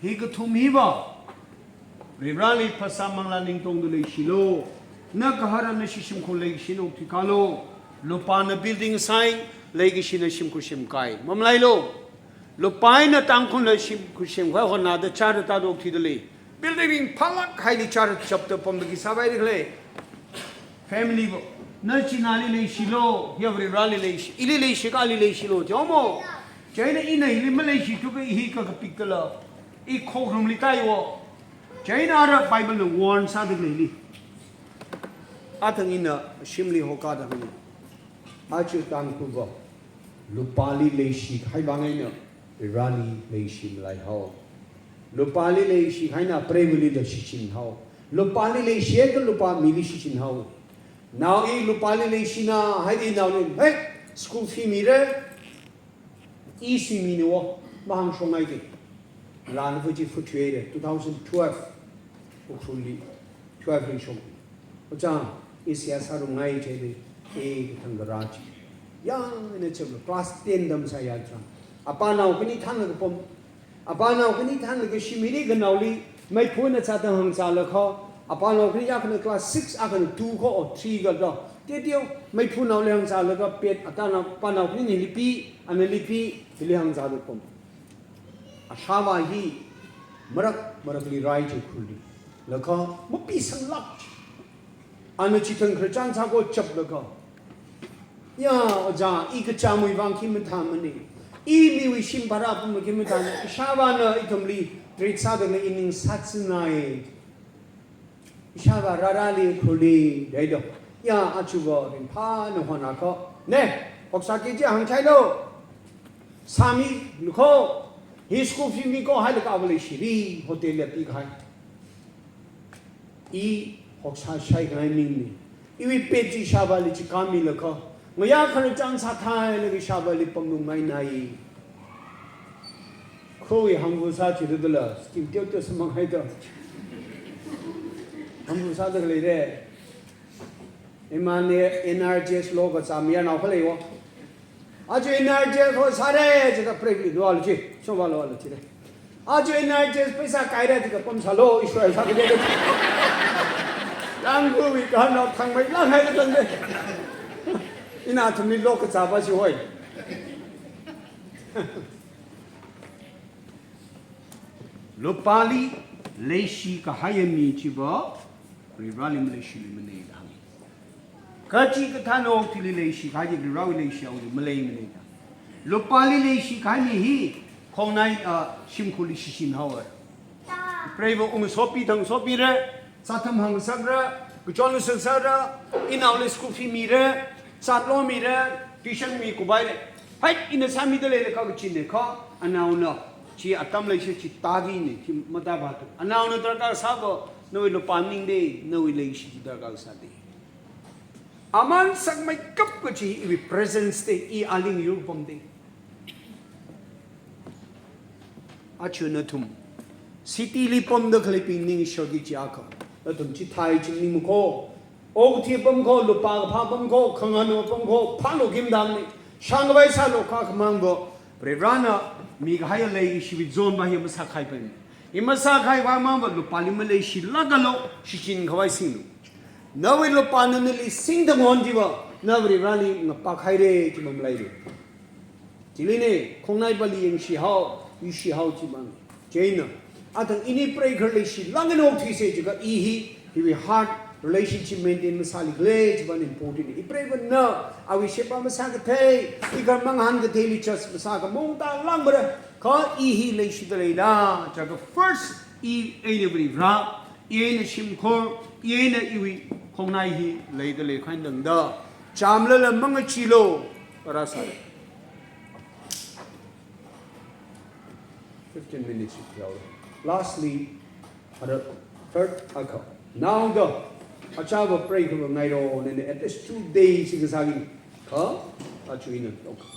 Hi kathum hiva, Varivarāli phasā manglā ning tongda leishilo. Na kahara nashi shimkhur leikashina okthuikalo. Lupāna building sāi, leikashina shimkhur semkai. Mamalailo. Lupā eina Tangkhulna shimkhur semkhavai hotnada chara tāda okthuida lei. Building ringphālāk haili chara chapter pamda khi sāpaida khalei. Family bo. Na chināli leishilo, ya Varivarāli leishi, ili leishi kha ali leishilo, jao mo. Chieina ina ili maleishithuka hi kakapik kala. I khokharumli tāiwo. Chieina ara Bible na warn sāda khaleili. Athang ina shimli hokada hānga. Aja Tangkhulva, lupāli leishi kahai vang eina, Varivarāli leishi malaihao. Lupāli leishi kahai eina preivali da shichinhao. Lupāli leishiakha lupā mili shichinhao. Nao i lupāli leishina, haida naoli, hey, school fee mira, i sui minawo, mahāngshongai de. Lan fuji futuire, two thousand twelve, Ukhrulli, twelve ringshong. Ojā, i seihā sārumngai jide, e, kathang kara chi. Yangna chaplo, class ten tamsāya chang. Apānao khani thānlaga pom. Apānao khani thānlaga shimli kanaoli, meiphuna chātang hāngzālakha. Apānao khani akhana class six, akhana two kho, o three kha do. Teteo, meiphunao lei hāngzālaga pet, atānao, apānao khani lipi, ana lipi, hili hāngzāda pom. Ashāvā hi marak marakli rai chi Ukhrulli. Lakha mapisanglāk chi. Ana chithang khararchan sāko chaplakha. Ya, ojā, i kachāmwui vang khi mathāmane. I miwui shim bhara puma khi mathāmane. Ishāvāna ithumli treat sāda khalei i ning sātsinai. Ishāvā rārāli Ukhrulli daido. Ya, achuva ringphāna hotnakha. Ne, hoksā kaji hāngchailo. Sāmilukho. Hi school fee miko hailaga ava leishili hotel li pikahai. I hoksā shaikhangai mine. Iwui pet chi ishāvāli chikāmilakha. Ngayā khararchan sāthailaga ishāvāli pamlungngainai. Khoi hāngvusā chidadala, scheme teoteo samang haida. Hāngvusāda leire. Imane N R G S lo kazā mayarnao khaleiwo. Aja NREGS ho sāra jiakha preiva̱li lualu chi, shongva lualu chire. Aja NREGS pheisā kaira jiakha pamsālu, Israel sākida. Langkui kanao thangmei langhaida tangde. Ina athumli lokazāva chi hoi. Lupāli leishikahaiya mi chiva, Varivarāli maleishiluimana da hāngi. Kachikathāna okathuili leishikahai chi Varivarāwui leishihaoli maleimana da. Lupāli leishikahai mi hi khongnai, ah, shimkhurli shichinhaowa. Preiva̱ ungsopi thangsopira, sātham hāngsakra, kachon sāsāra, inaoli school fee mira, sātlo mira, tuition mi kubai le. Hai, ina sāmida leilakha kachina kha, anaona, chi atam leishi chi tāki ni, chi matāvātu. Anaona darkar sāva, nawui lupā maningde, nawui leishi darkar sāde. Aman sakmeikap kachi iwui presence de, i aling yur pamde. Achu nathum city li pamda khaleibing ningshokki jiakha, nathum chithai chingning makho, okathui pamkho, lupā kaphā pamkho, khangahān pamkho, phālu kimdamni, shāngkhavai sālu kha khamangva, Varivarāna mikahaiya leishiwui zonva hi masākhaipai. I masākhaiva mangva lupāli maleishilākalu, shichinkhavai singlu. Nawui lupāna nali singda ngon chiva, na Varivarāli ngapakhaira chiva maleilu. Chili ne, khongnai pāli yangshihao, yuishihao chimang. Chieina, athang ini preikhar leishilākngaina okthuisa jiakha i hi, hiwui heart relationship maintain masālikhala chiva important. I preikhar na, awui sheba masākathei, i kar mangahān katheili just masākhamong tālākmara, kha i hi leishida leila, jiakha first i eina Varivarā, i eina shimkhur, i eina iwui khongnai hi leida leikhain tangda, chamlala mangacheelu, rāsāra. Fifteen minutes if you allow. Lastly, ara third akha. Naoda, achāva preikhava ngairo, nene at least two days kasāki. Kha, achu ina.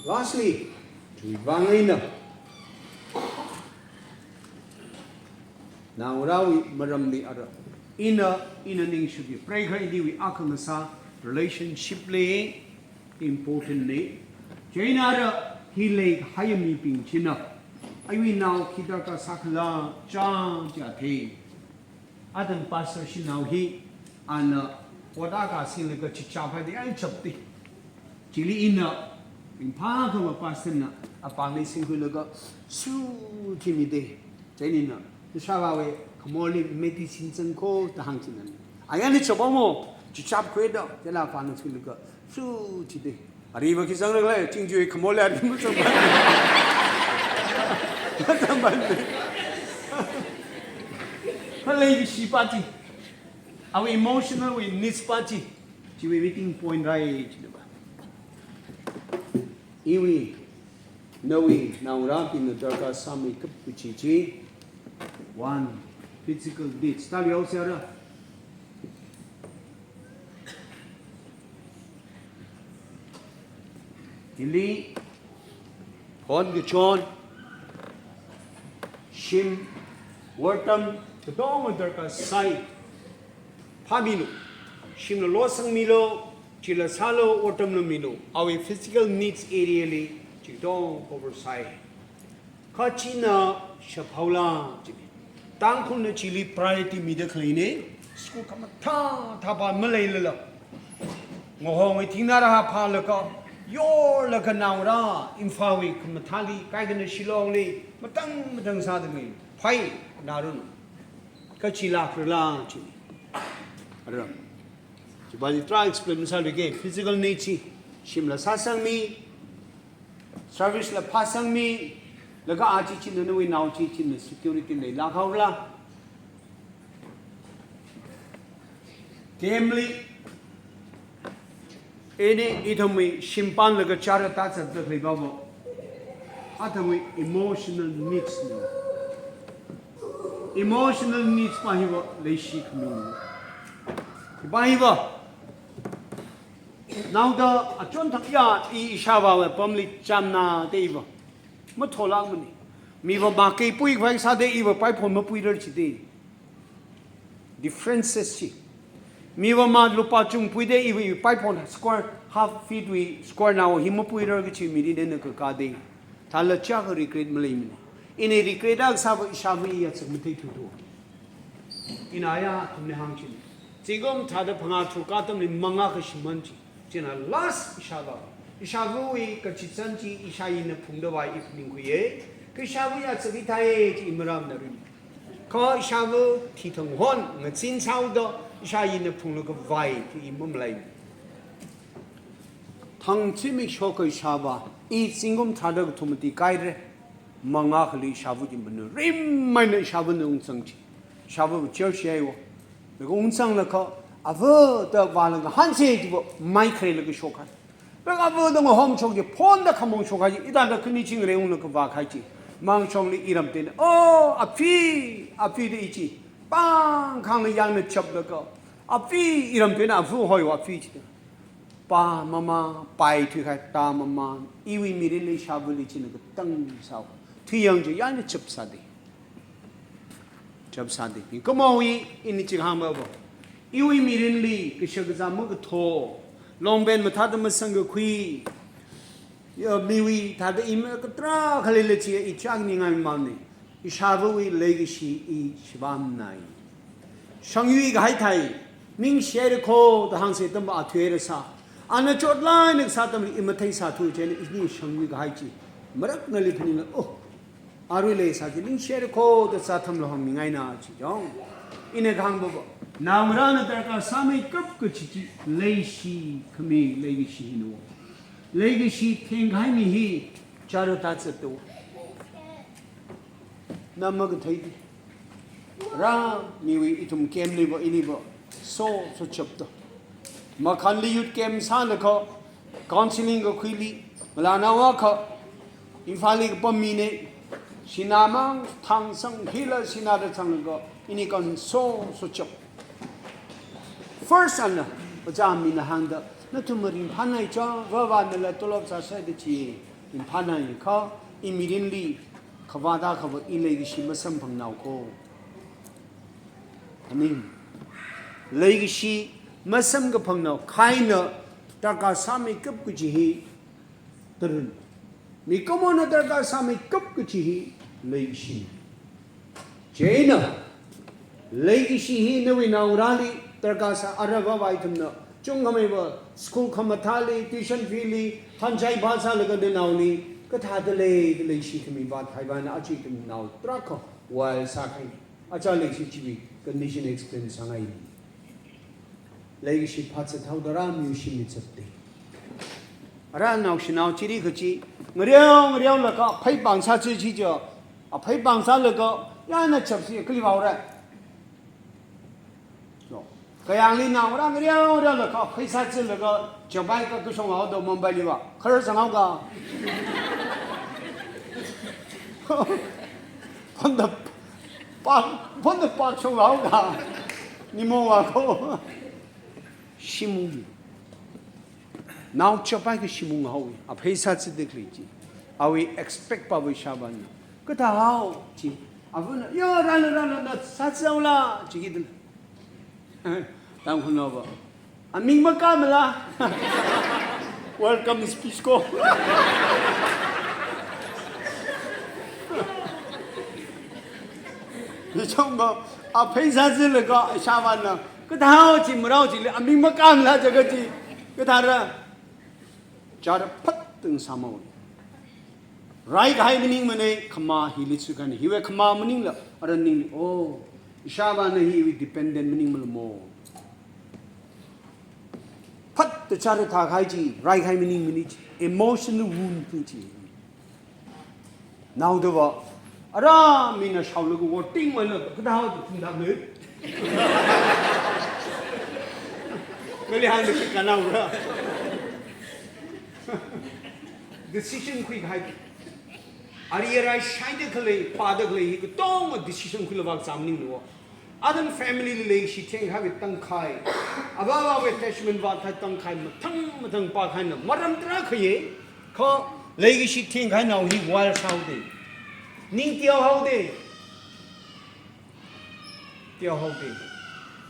Lastly, chiwui vang eina. Naongarāwui maramli ara. Ina, ina ningshokki. Preikhar iniwui akha ngasā relationship li important ni. Chieina ara hi leikahaiya mibing china, iwui nao khi darkar sākhala cha cha thei. Athang pastor shanao hi, ana ot akha singlaga chichap haida ai chapti. Chili ina, ringphākhava pastor na, apāngli singkhuilaga, su chi mide. Chieina, ishāvāwui khamorli medicine zangkho da hāngchina. Ayāna chapamo, chichapkhuida, chieina apāna singlaga, su chide. Ariva khi zangra khala, chingjuiwui khamorli ari mazangpa. Mazangpa. Khalei shi pa chi. Awui emotional wui needs pa chi. Chiwui meeting point rai china ba. Iwui, nawui, naongarābingna darkar sāmeikap kachi chi. One, physical needs. Tali au siara. Ili, hon kachon, shim, wortam, katonga darkar sai, phāmilu, shimla losangmilu, chila sālu, wortamla milu, awui physical needs area li, chitong cover sai. Kha china shaphaola chini. Tangkhulna chili priority mida khaleina, school khamathā thāpā maleilala. Ngahong i thingna raha phālaga, yorlaga naongarā, Imphalwui khamathāli, kaikhana Shillongli, matang matang sāda mi, phai, narun. Kha chila khala chini. Ara. Chiva chi try explain sāluike, physical needs chi, shimla sāsangmi, service la phāsangmi, laga achi china nawui nao chi china security leilāk haora. Family, ini ithumwui shim pānlaga chara tāzatda khalei pava. Athumwui emotional needs na. Emotional needs pa hiva leishi khami na. Hiva hiva. Naoda achon thakya i ishāvāwui apamli chamna de iva. Matholākmana. Miva makei pui vai sāda iva paiphon mapuirar chide. Differences chi. Miva ma lupā chungpuida iwui paiphon square, half feet wui square nao hi mapuirar kachi mirin eina kakāda. Thālala chiyākha regret maleimana. Ina regret akha sāva ishāvā i yatsak matheithuda. Ina aya athumli hāngchina. Zingkum tharāda phangā tharuk atamli mangā kashimān chi. China last ishāvā. Ishāvāwui kachichan chi ishāyina phungda vāi i phaningkhuiya. Kha ishāvā yatsak hithāi chi i maramnarin. Kha ishāvā thithang hon ngazin sāhaoda ishāyina phunglaga vāi chi i mamalaimana. Thang zimiksho akha ishāvā, i zingkum tharāda kathum mati kahaira. Mangā akhali ishāvā chi manurim eina ishāvāna ungzang chi. Ishāvā church yaiwo. Laga ungzanglaga, avā da vālaga hānsa chiva mai khareilaga shokhai. Laga avā da ngahomshok chi, phonda khamong shokhai chi, ithāda khani chingri unglaga vākhai chi. Mangshongli iramtena, "Oh, aphi, aphi," da i chi. Pāng khangla yangna chaplaga, "Aphi," iramtena avā hoiwo aphi chi. Pā mama, pai thuikhai, tā mama, iwui mirinli ishāvāli china katang sāo. Thuiyang chi yangna chapsāda. Chapsāda. Khamawui ini chihāngmabo. Iwui mirinli kashak kazā makathor, longben mathāda masangkakhui, ya, miwui thāda i ma katrā khalei lechi i chakningai mane. Ishāvāwui leikashi i shibamnai. Shangyui kahai thai, ningshire kho da hāngsa atam va athuira sā. Ana chotlāk eina kasā atamli i matheisāthu chieina ini shangyui kahai chi. Maraknali phaningla, oh, arui leisā chi ningshire kho da sā atamla hāngmingaina chi jong. Ina kahāngva va. Naongarāna darkar sāmeikap kachi chi leishi khami leikashi hina. Leikashi thengkahai mi hi chara ta zatto. Na makatheidi. Rā miwui ithum camp liva iliva so so chapto. Makhanli youth camp sālaga counseling kakhuili, malānao akha Imphalli kapam mina, sinā mang thangsang hila sināda zanglaga ini kan so so chap. First ana, ojā mina hāngda, nathum maringphānai cha, vāvānala tolop sāsai da chi, ringphānai kha, i mirinli, khavāta khavā i leikashi masamphangnao kho. Aning. Leikashi masamkaphangnao, khaina, darkar sāmeikap kaji hi, tarun. Mikumona darkar sāmeikap kaji hi, leikashi. Chieina, leikashi hi nawui naongarāli darkar sā, ara vāvā ithumna, chungkhameiva, school khamathāli, tuition fee li, hanchai phāsālaga nanaoli, kathāda lei, da leishi khami vāthai vāna achi ithum nao tarākha, wild sākahai. Achā leikashi chiwui condition explain sāngai. Leikashi phāzat haoda rā miwui shimli zatda. Ara naoshinao chili kachi, ngareo, ngareolaga, phei pāng sāchi chi jo, aphei pāng sālaga, yāna chapsi, kali vāora. Jo. Kayāngli naongarā ngareo, ngareolaga, phei sāchilaga, Japai ka kashong haoda Mumbaili vā. Khara sanghaoka. Phanda pāng, phanda pāng shong haoka. Nimong vā kho. Shimung. Nao Japai ka shimung haowa. Aphei sāchida khalei chi. Awui expect pava ishāvāna. Kathā hao chi. Avāna, ya, rāla, rāla, na sāchihaola, chikida. Tangkhulnaova. Aming makāmala. Welcome speech ko. Ichongba, aphei sāchilaga, ishāvāna. Kathā hao chi, marao chili, aming makāmala jaga chi. Kathāra. Chara phat tang sāmao. Raikahai maningmana, khamā hili chukan, hiwui khamā maningla, ara ningli, oh, ishāvāna hiwui dependent maningmala mo. Phat ta chara thākahai chi, raikahai maningmana chi, emotional wound thing chi. Naodava, ara mina shaolaga voting maila, kathā hao thing thāmei. Mali hāngda khi kanaora. Decision khuikahai. Ari arai shaida khalei, pāda khalei, hi katonga decision khuilaga vāzam ninglo. Atam family li leishi thengkahaiwui tangkhai. Avāvāwui attachment vāthai tangkhai, mathang mathang pākhaina. Maram tarākha ye. Kha leikashi thengkahai nao hi wild sāhaoda. Ning teohaoda. Teohaoda.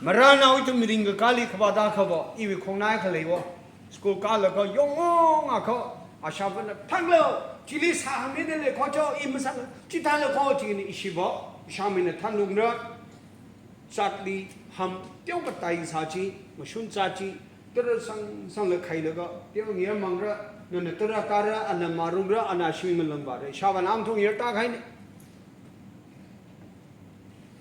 Marānao ithum mirin kakāli khavāda khava, iwui khongnai khaleiva. School kālaga yongngaonga kha, ashāvāna thanglo, chili sāhāngmida lei kho cho, i masāna, chithāla kho, china ishiva, ishāmeina thanlungra, zatli ham, teokha tai sā chi, mashun zat chi, tara sang, sangla khailaga, teo ngiya mangra, nana tara tara, ana marungra, ana shui malangvāra, ishāvāna amthung yar ta khaini.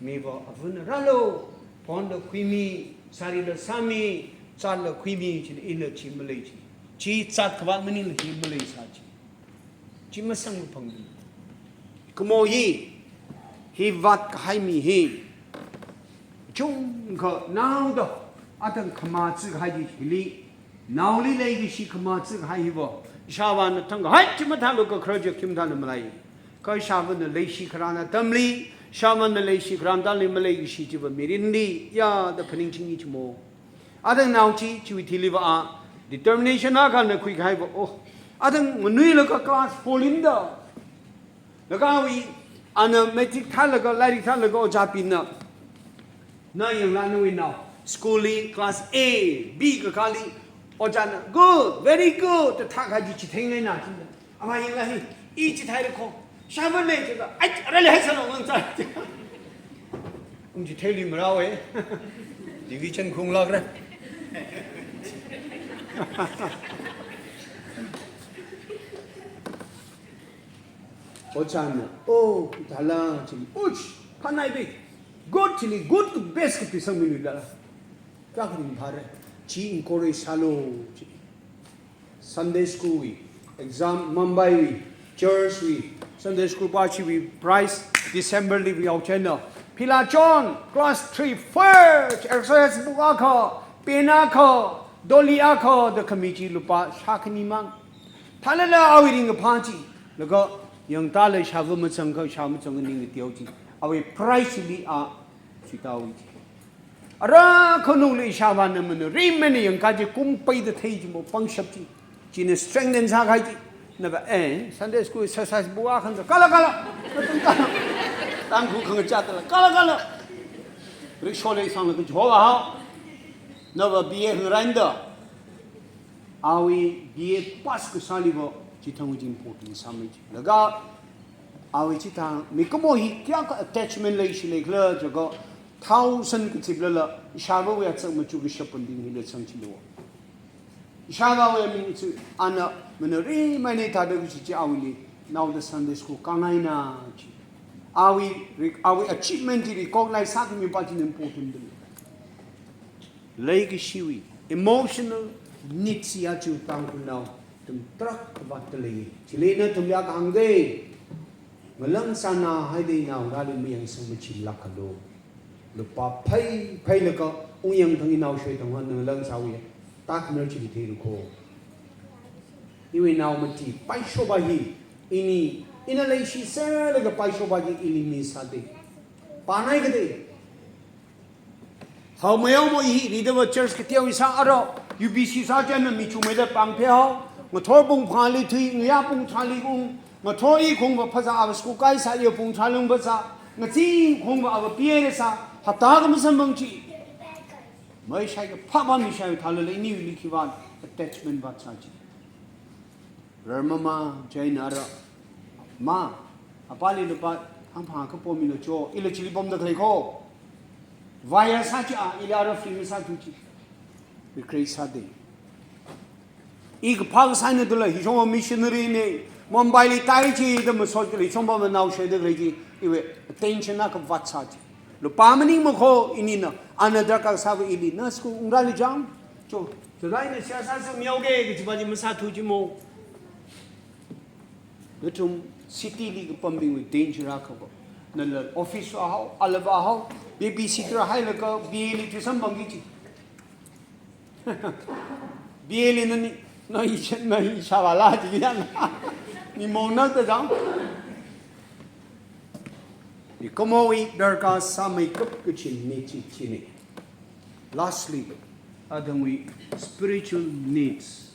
Miva avāna rālo, phone la khuimi, sari la sāmi, zat la khuimi, china ila chi malei chi. Chi zat khavāt maningla hi malei sā chi. Chi masang maphangda. Kamo hi, hi vātkahai mi hi. Chungkha naoda, athang khamā tsi kahai chi hili, naoli leikashi khamā tsi kahai hiva, ishāvāna thangkahai chi mathālu kakharar chi khim thāna malei. Kha ishāvāna leishi kharān atamli, ishāvāna leishi kharān atamli maleikashi chiva mirinli, yāda phaningching i chimo. Athang nao chi, chiwui thiliva a, determination akhana khuikahaiva, oh. Athang nganuilaga class four linda. Laga awui, ana matric thālaga, lairik thālaga ojābingna. Na yangla nawui nao, school li class A, B kakāli, ojāna, "Good, very good," da thākahai chi chitheingaina, china. Ama yangla hi, i chithei rikho, shāvā lei chiakha, "Ai, ara lei hai sālo ngang cha." Kum chitheili marao e. Division khunglakra. Ojāna, "Oh, dala," chili, "Uch, phanai be. Good," chili, "Good to best kapisangmilu dala. Kya karing phare. Chi encourage sālo," chili. Sunday school wui, exam Mumbai wui, church wui, Sunday school pa chiwui prize December li wui au channel. Phila John, class three first, exercise book akha, pen akha, dolly akha, da khami chi lupā shākhani mang. Thalala awui ringkaphā chi, laga yangtala ishāvā machangkha, ishā machangkha ning teo chi. Awui prize li a, chitao chi. Ara khanungli ishāvāna mana, rimana yangkā chi kum peida thei chimo pangshap chi. China strengthen sākahai chi. Nava, eh, Sunday school exercise book akhana, kala, kala. Tangkhul khangachā tala, kala, kala. Rickshaw li sanglaga jhola hao. Nava B A hangrinda. Awui B A pass kasāliva, chithang chi important sāmei chi. Laga, awui chithang, mikumo hi kayākha attachment leishi leikhala, chiakha, thousand kachiplala, ishāvāwui achak machu kashap panding hila chang chilo. Ishāvāwui aming chi, ana, mana rimana thāda kachi chi awuili, naoda Sunday school kāngaina chi. Awui, awui achievement chi recognize sākhami pa chi important dali. Leikashiwui, emotional needs ya chi Tangkhulnao, ithum tarākha vātda lei. Chili nathumli akha hāngda, ngalang sāna haida inao rali mayangsang machilāk kalo. Lupā phei, pheilaga, ungyang thang inao shoi thang hon ngalang sāwui, taknar chili theiru kho. Iwui nao mati, paishoba hi, ini, ina leishi sālaga paishoba hi ili mi sāda. Pānai kada. Hao mayao mo i hi, ridava church kateo i sā aro, U B C sā chana mi chumeida pāng phe hao, ngathor pung phāli thui, ngayā pung tharāli ung, ngathor i khungva phazā ava school kai sā, i pung tharāli ung phazā, ngazin khungva ava P A sā, hapta kha masamphang chi. Maishai kaphā mishai thalala iniwuili khiwui attachment vātsā chi. Rarmama, Jaina ra. Ma, apāli lupā, hangphā kapomilo cho, ila chili pomda khalei kho. Vaya sā chi a, ila ara free masāthu chi. Regret sāda. I kaphā kasāna dula, hi shongwa missionary na, Mumbai li tai chida masot khalei, shongwa manao sheda khalei chi, iwui attention akha vātsā chi. Lupā maningma kho, inina, ana darkar sāva ili, na school ungrāli chang, cho, chalaina siyasa sāmihaoga, kachi pa chi masāthu chi mo. Nathum city li kapambingwui danger akha va. Nala office ahao, alava ahao, babysitter hailaga, B A li tuition pangki chi. B A li nani, nai, nai shāvāla chi yan. Ni mong nang ta jang. Mikumowui darkar sāmeikap kachin ni chi chini. Lastly, athumwui spiritual needs.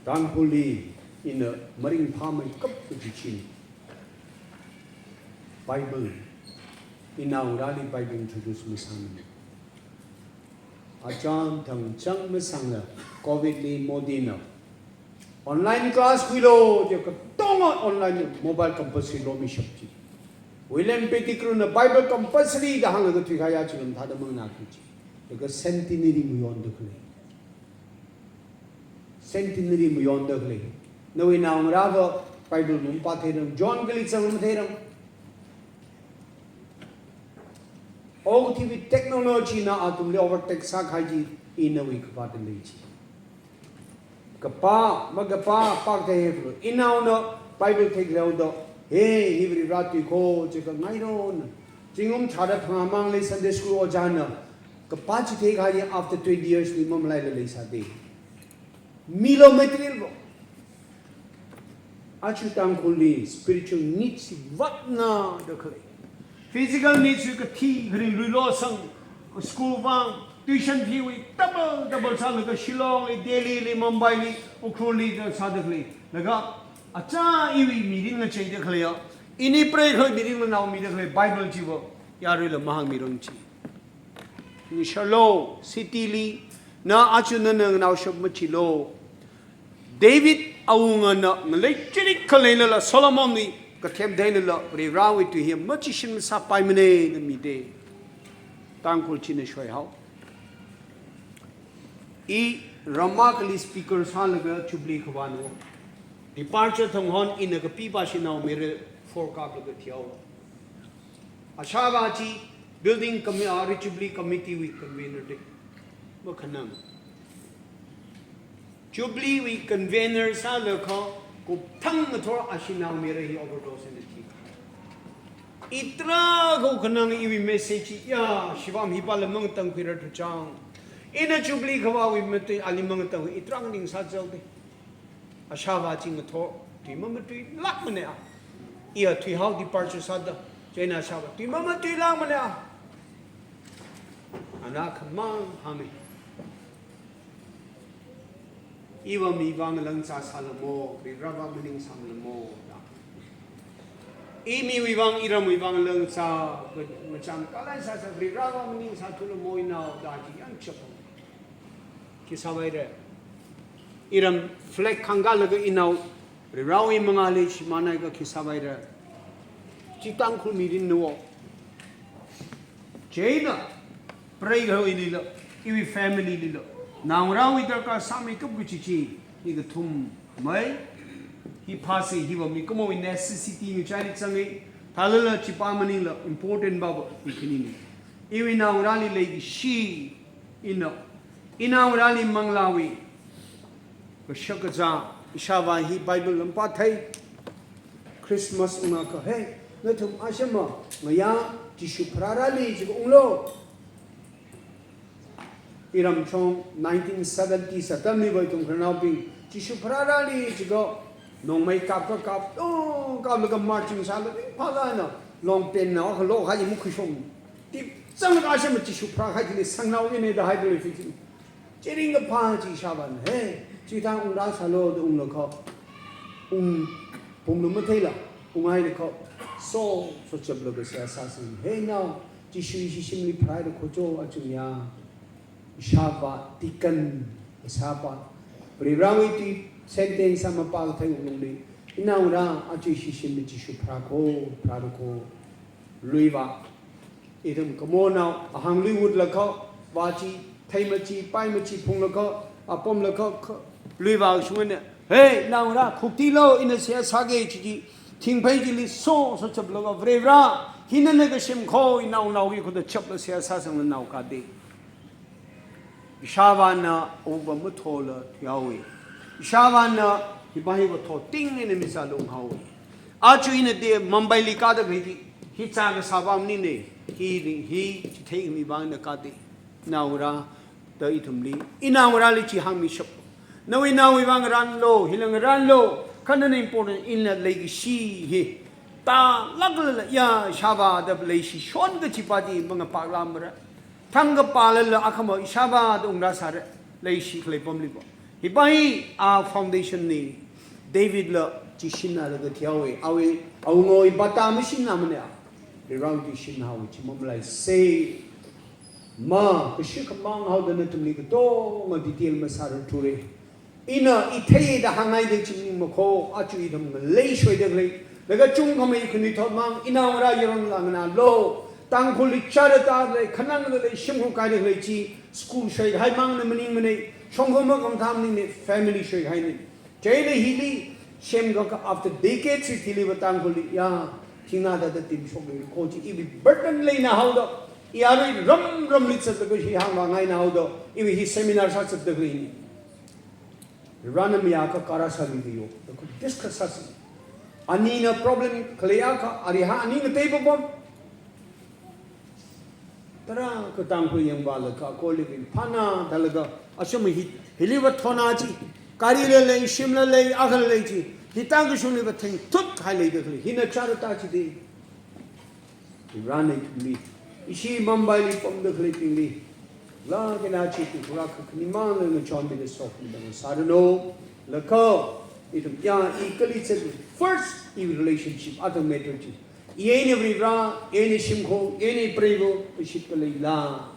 Tangkhulli ina maringphāmeikap kaji chi Bible, inaongarāli Bible introduce masāmana. Achān thang chang masangla, Covid li Modi na online class khuilu, je katonga online mobile compulsory lomishap chi. William Pettigrew na Bible compulsory da hānglaga thuikahaiya chi lam thāda manganāki chi. Laga centenary mayonda khalei. Centenary mayonda khalei. Nawui naongarāva Bible mapātheirang, John kali zang matheirang. Okathuiwui technology na athumli overtake sākahai chi, inawui kapā da lei chi. Kapā, makapā, pākthei hailu. Inaona Bible theikhalei haoda, he, hi Varivarā tui kho, jiakha ngairona. Zingkum tharāda phangā mangli Sunday school ojāna, kapā chi theikahai after twenty years li mamalaila leisāda. Milo material bo. Aja Tangkhulli spiritual needs hi vātna da khalei. Physical needs hi kathi kharing luilo sang, school vang, tuition fee wui double, double sālaga Shillong li, Delhi li, Mumbai li, Ukhrul li da sāda khalei. Laga, achā iwui mirin ngacheida khaleiya. Ini preikhawui mirin nganaomida khalei Bible chiva. Yaruila mahāngmirang chi. Nishalo, city li, na aja nana nganaoshap machilu. David awungana ngalei chirik khaleilala Solomon wui kathem theinala Varivarāwui tui hi machishin masāpaimana da mida. Tangkhul china shoihao. I Rama kali speaker sālaga Jubilee khavāna. Departure thang hon ina kapi pāshinaomeira four kaplaga thihao. Ashāvā chi building commi-, ah, Jubilee committee wui convener da. Makhanang. Jubilee wui convener sālaga, kupthang ngathor ashinaomeira hi overdose na thi. Ithra ko khanang iwui message ya, shivam hi pala mangatangkhuira thuchang. Ina Jubilee khavāwui matui ali mangatang, ithra ning sāchao da. Ashāvā chi ngathor, tui mamatuilākmana. Iya thuihao departure sāda, chieina ashāvā, tui mamatuilākmana. Ana khamang hānga. Iva miva ngalāngzā sālamo, Varivarāva maningsālamo, da. I miwui vang, iramwui vang ngalāngzā, ngachang kalan sāsa, Varivarāva maningsāthulamo inao, da chi yangchap. Khi sāvaira. Iram flag khangkalaga inao, Varivarāwui mangāli shimānhaiakha khi sāvaira. Chi Tangkhul mirinna wo. Chieina, preikhawui lila, iwui family lila, naongarāwui darkar sāmeikap kachi chi, hi kathum mai, hi phāsa, hiva mikumowui necessity ngachaili zanga, thālala chipā maningla important baba, hi khanina. Iwui naongarāli leikashi, ina, inaongarāli manglāwui kashakazā, ishāvā hi Bible lam pāthei, Christmas ungakha, he, nathum ashama, ngayā, Jishu pharārali, jiakha unglu. Iramchong nineteen seventies atamliva ithum khararnaobing, Jishu pharārali, jiakha, nongmei kapkha kap, oh, kaplaga marching sālaga, ringphālāk eina, long pant na, kha lokha i mukhuishong. Tipzanglaga ashama Jishu pharākahai chili sangnaoki ne da hai believe chi. Chi ringkaphā chi ishāvāna, he, chithang ungrāsālu da unglaga, ung, pumlu matheila, unghailaga, so, so chaplaga seihā sāsang, he nao, Jishu ishi shimli pharāhaira kho cho, achung ya, ishāvā, deacon, ishāvā, Varivarāwui tui sentence ama pākathei wuklungli, inaongarā, aja ishi shimli Jishu pharā kho, pharāra kho, luivā, ithum kamonao, ahāng lui wutlaga, vā chi, theimachi, paimachi phunglaga, apamlaga, kha, luivā shungana, he, naongarā, khuktilu, ina seihā sāki kachi, thingphei chili so, so chaplaga, Varivarā, hi nana kasem kho, inaonaowui khuda chapla seihā sāsangla nao kade. Ishāvāna uva mathola thuihaowa. Ishāvāna hiva hiva thoting eina misālung haowa. Aja ina te Mumbai li kada khalei hi, hi chā kasā vang maningna, hi ring hi chithei mi vang na kade. Naongarā da ithumli, inaongarāli chi hāngmishap. Nawui naowui vang ngarānlu, hila ngarānlu, kha nana important ina leikashi hi. Tālāklala ya ishāvā da leishi shon kachi pati mangapāklāmara. Thangkapālala akhama ishāvā da ungrāsāra, leishi khalei pamliva. Hiva hi a foundation na. Davidla chi shinna laga thihaowa, awui awungawui bata mashinna mane a. Varivarali chi shinna haowa, chi mamalaisa. Ma, kashi khamang haoda nathumli katonga detail masāra thura. Ina ithei da hāngngaida chi maningmakho, aja ithum ngalei shoida khalei. Laga chungkhamei khanuithot mang, inao ngarā yaron la nganālu. Tangkhulli chara ta lei, khanang da lei, shimkhur kaida khalei chi, school shoikahai mangna maningmana, shongkha makhamathā maningmana, family shoikahaina. Chieina hili, semkaka after decades hili va Tangkhulli, ya, thingna da da timshok lei, kho chi, iwui burden leina haoda, i arui ram ramli zatlaga hi hāngvāngaina haoda, iwui hi seminar sāzatda khaleina. Varivarana mayākha kara sāmilu yo, da khu discuss sāsa. Anina problem khaleiakha, arihā ani ngatei papam. Tarākha Tangkhul yangvālaga, ko living phana, da laga, ashum hi, hili va thona chi, gari la lei, shim la lei, akha la lei chi, hi Tangkhul shimli va thengthut hai leida khalei, hina chara ta chi de. Varivarana ithumli, ishi Mumbaili pamda khaleibingli, la kena chi tu kura kha khani mang la ngachonmida sokhami da sāranu, laga, ithum ya, i kali zat, first, i relationship, atam matter chi. I eina Varivara, i eina shimkhur, i eina preiva, kashit khalei la.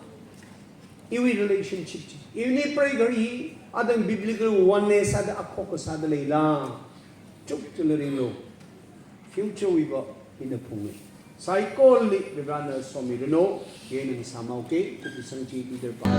Iwui relationship chi, i eina preiva hi, atam biblical oneness sāda akhok sāda leila. Chukchula ringlu. Future wui va, ina phungi. Saikorali Varivarana somiranu, i eina ngasāmao ke, kupi sangchi leader pa.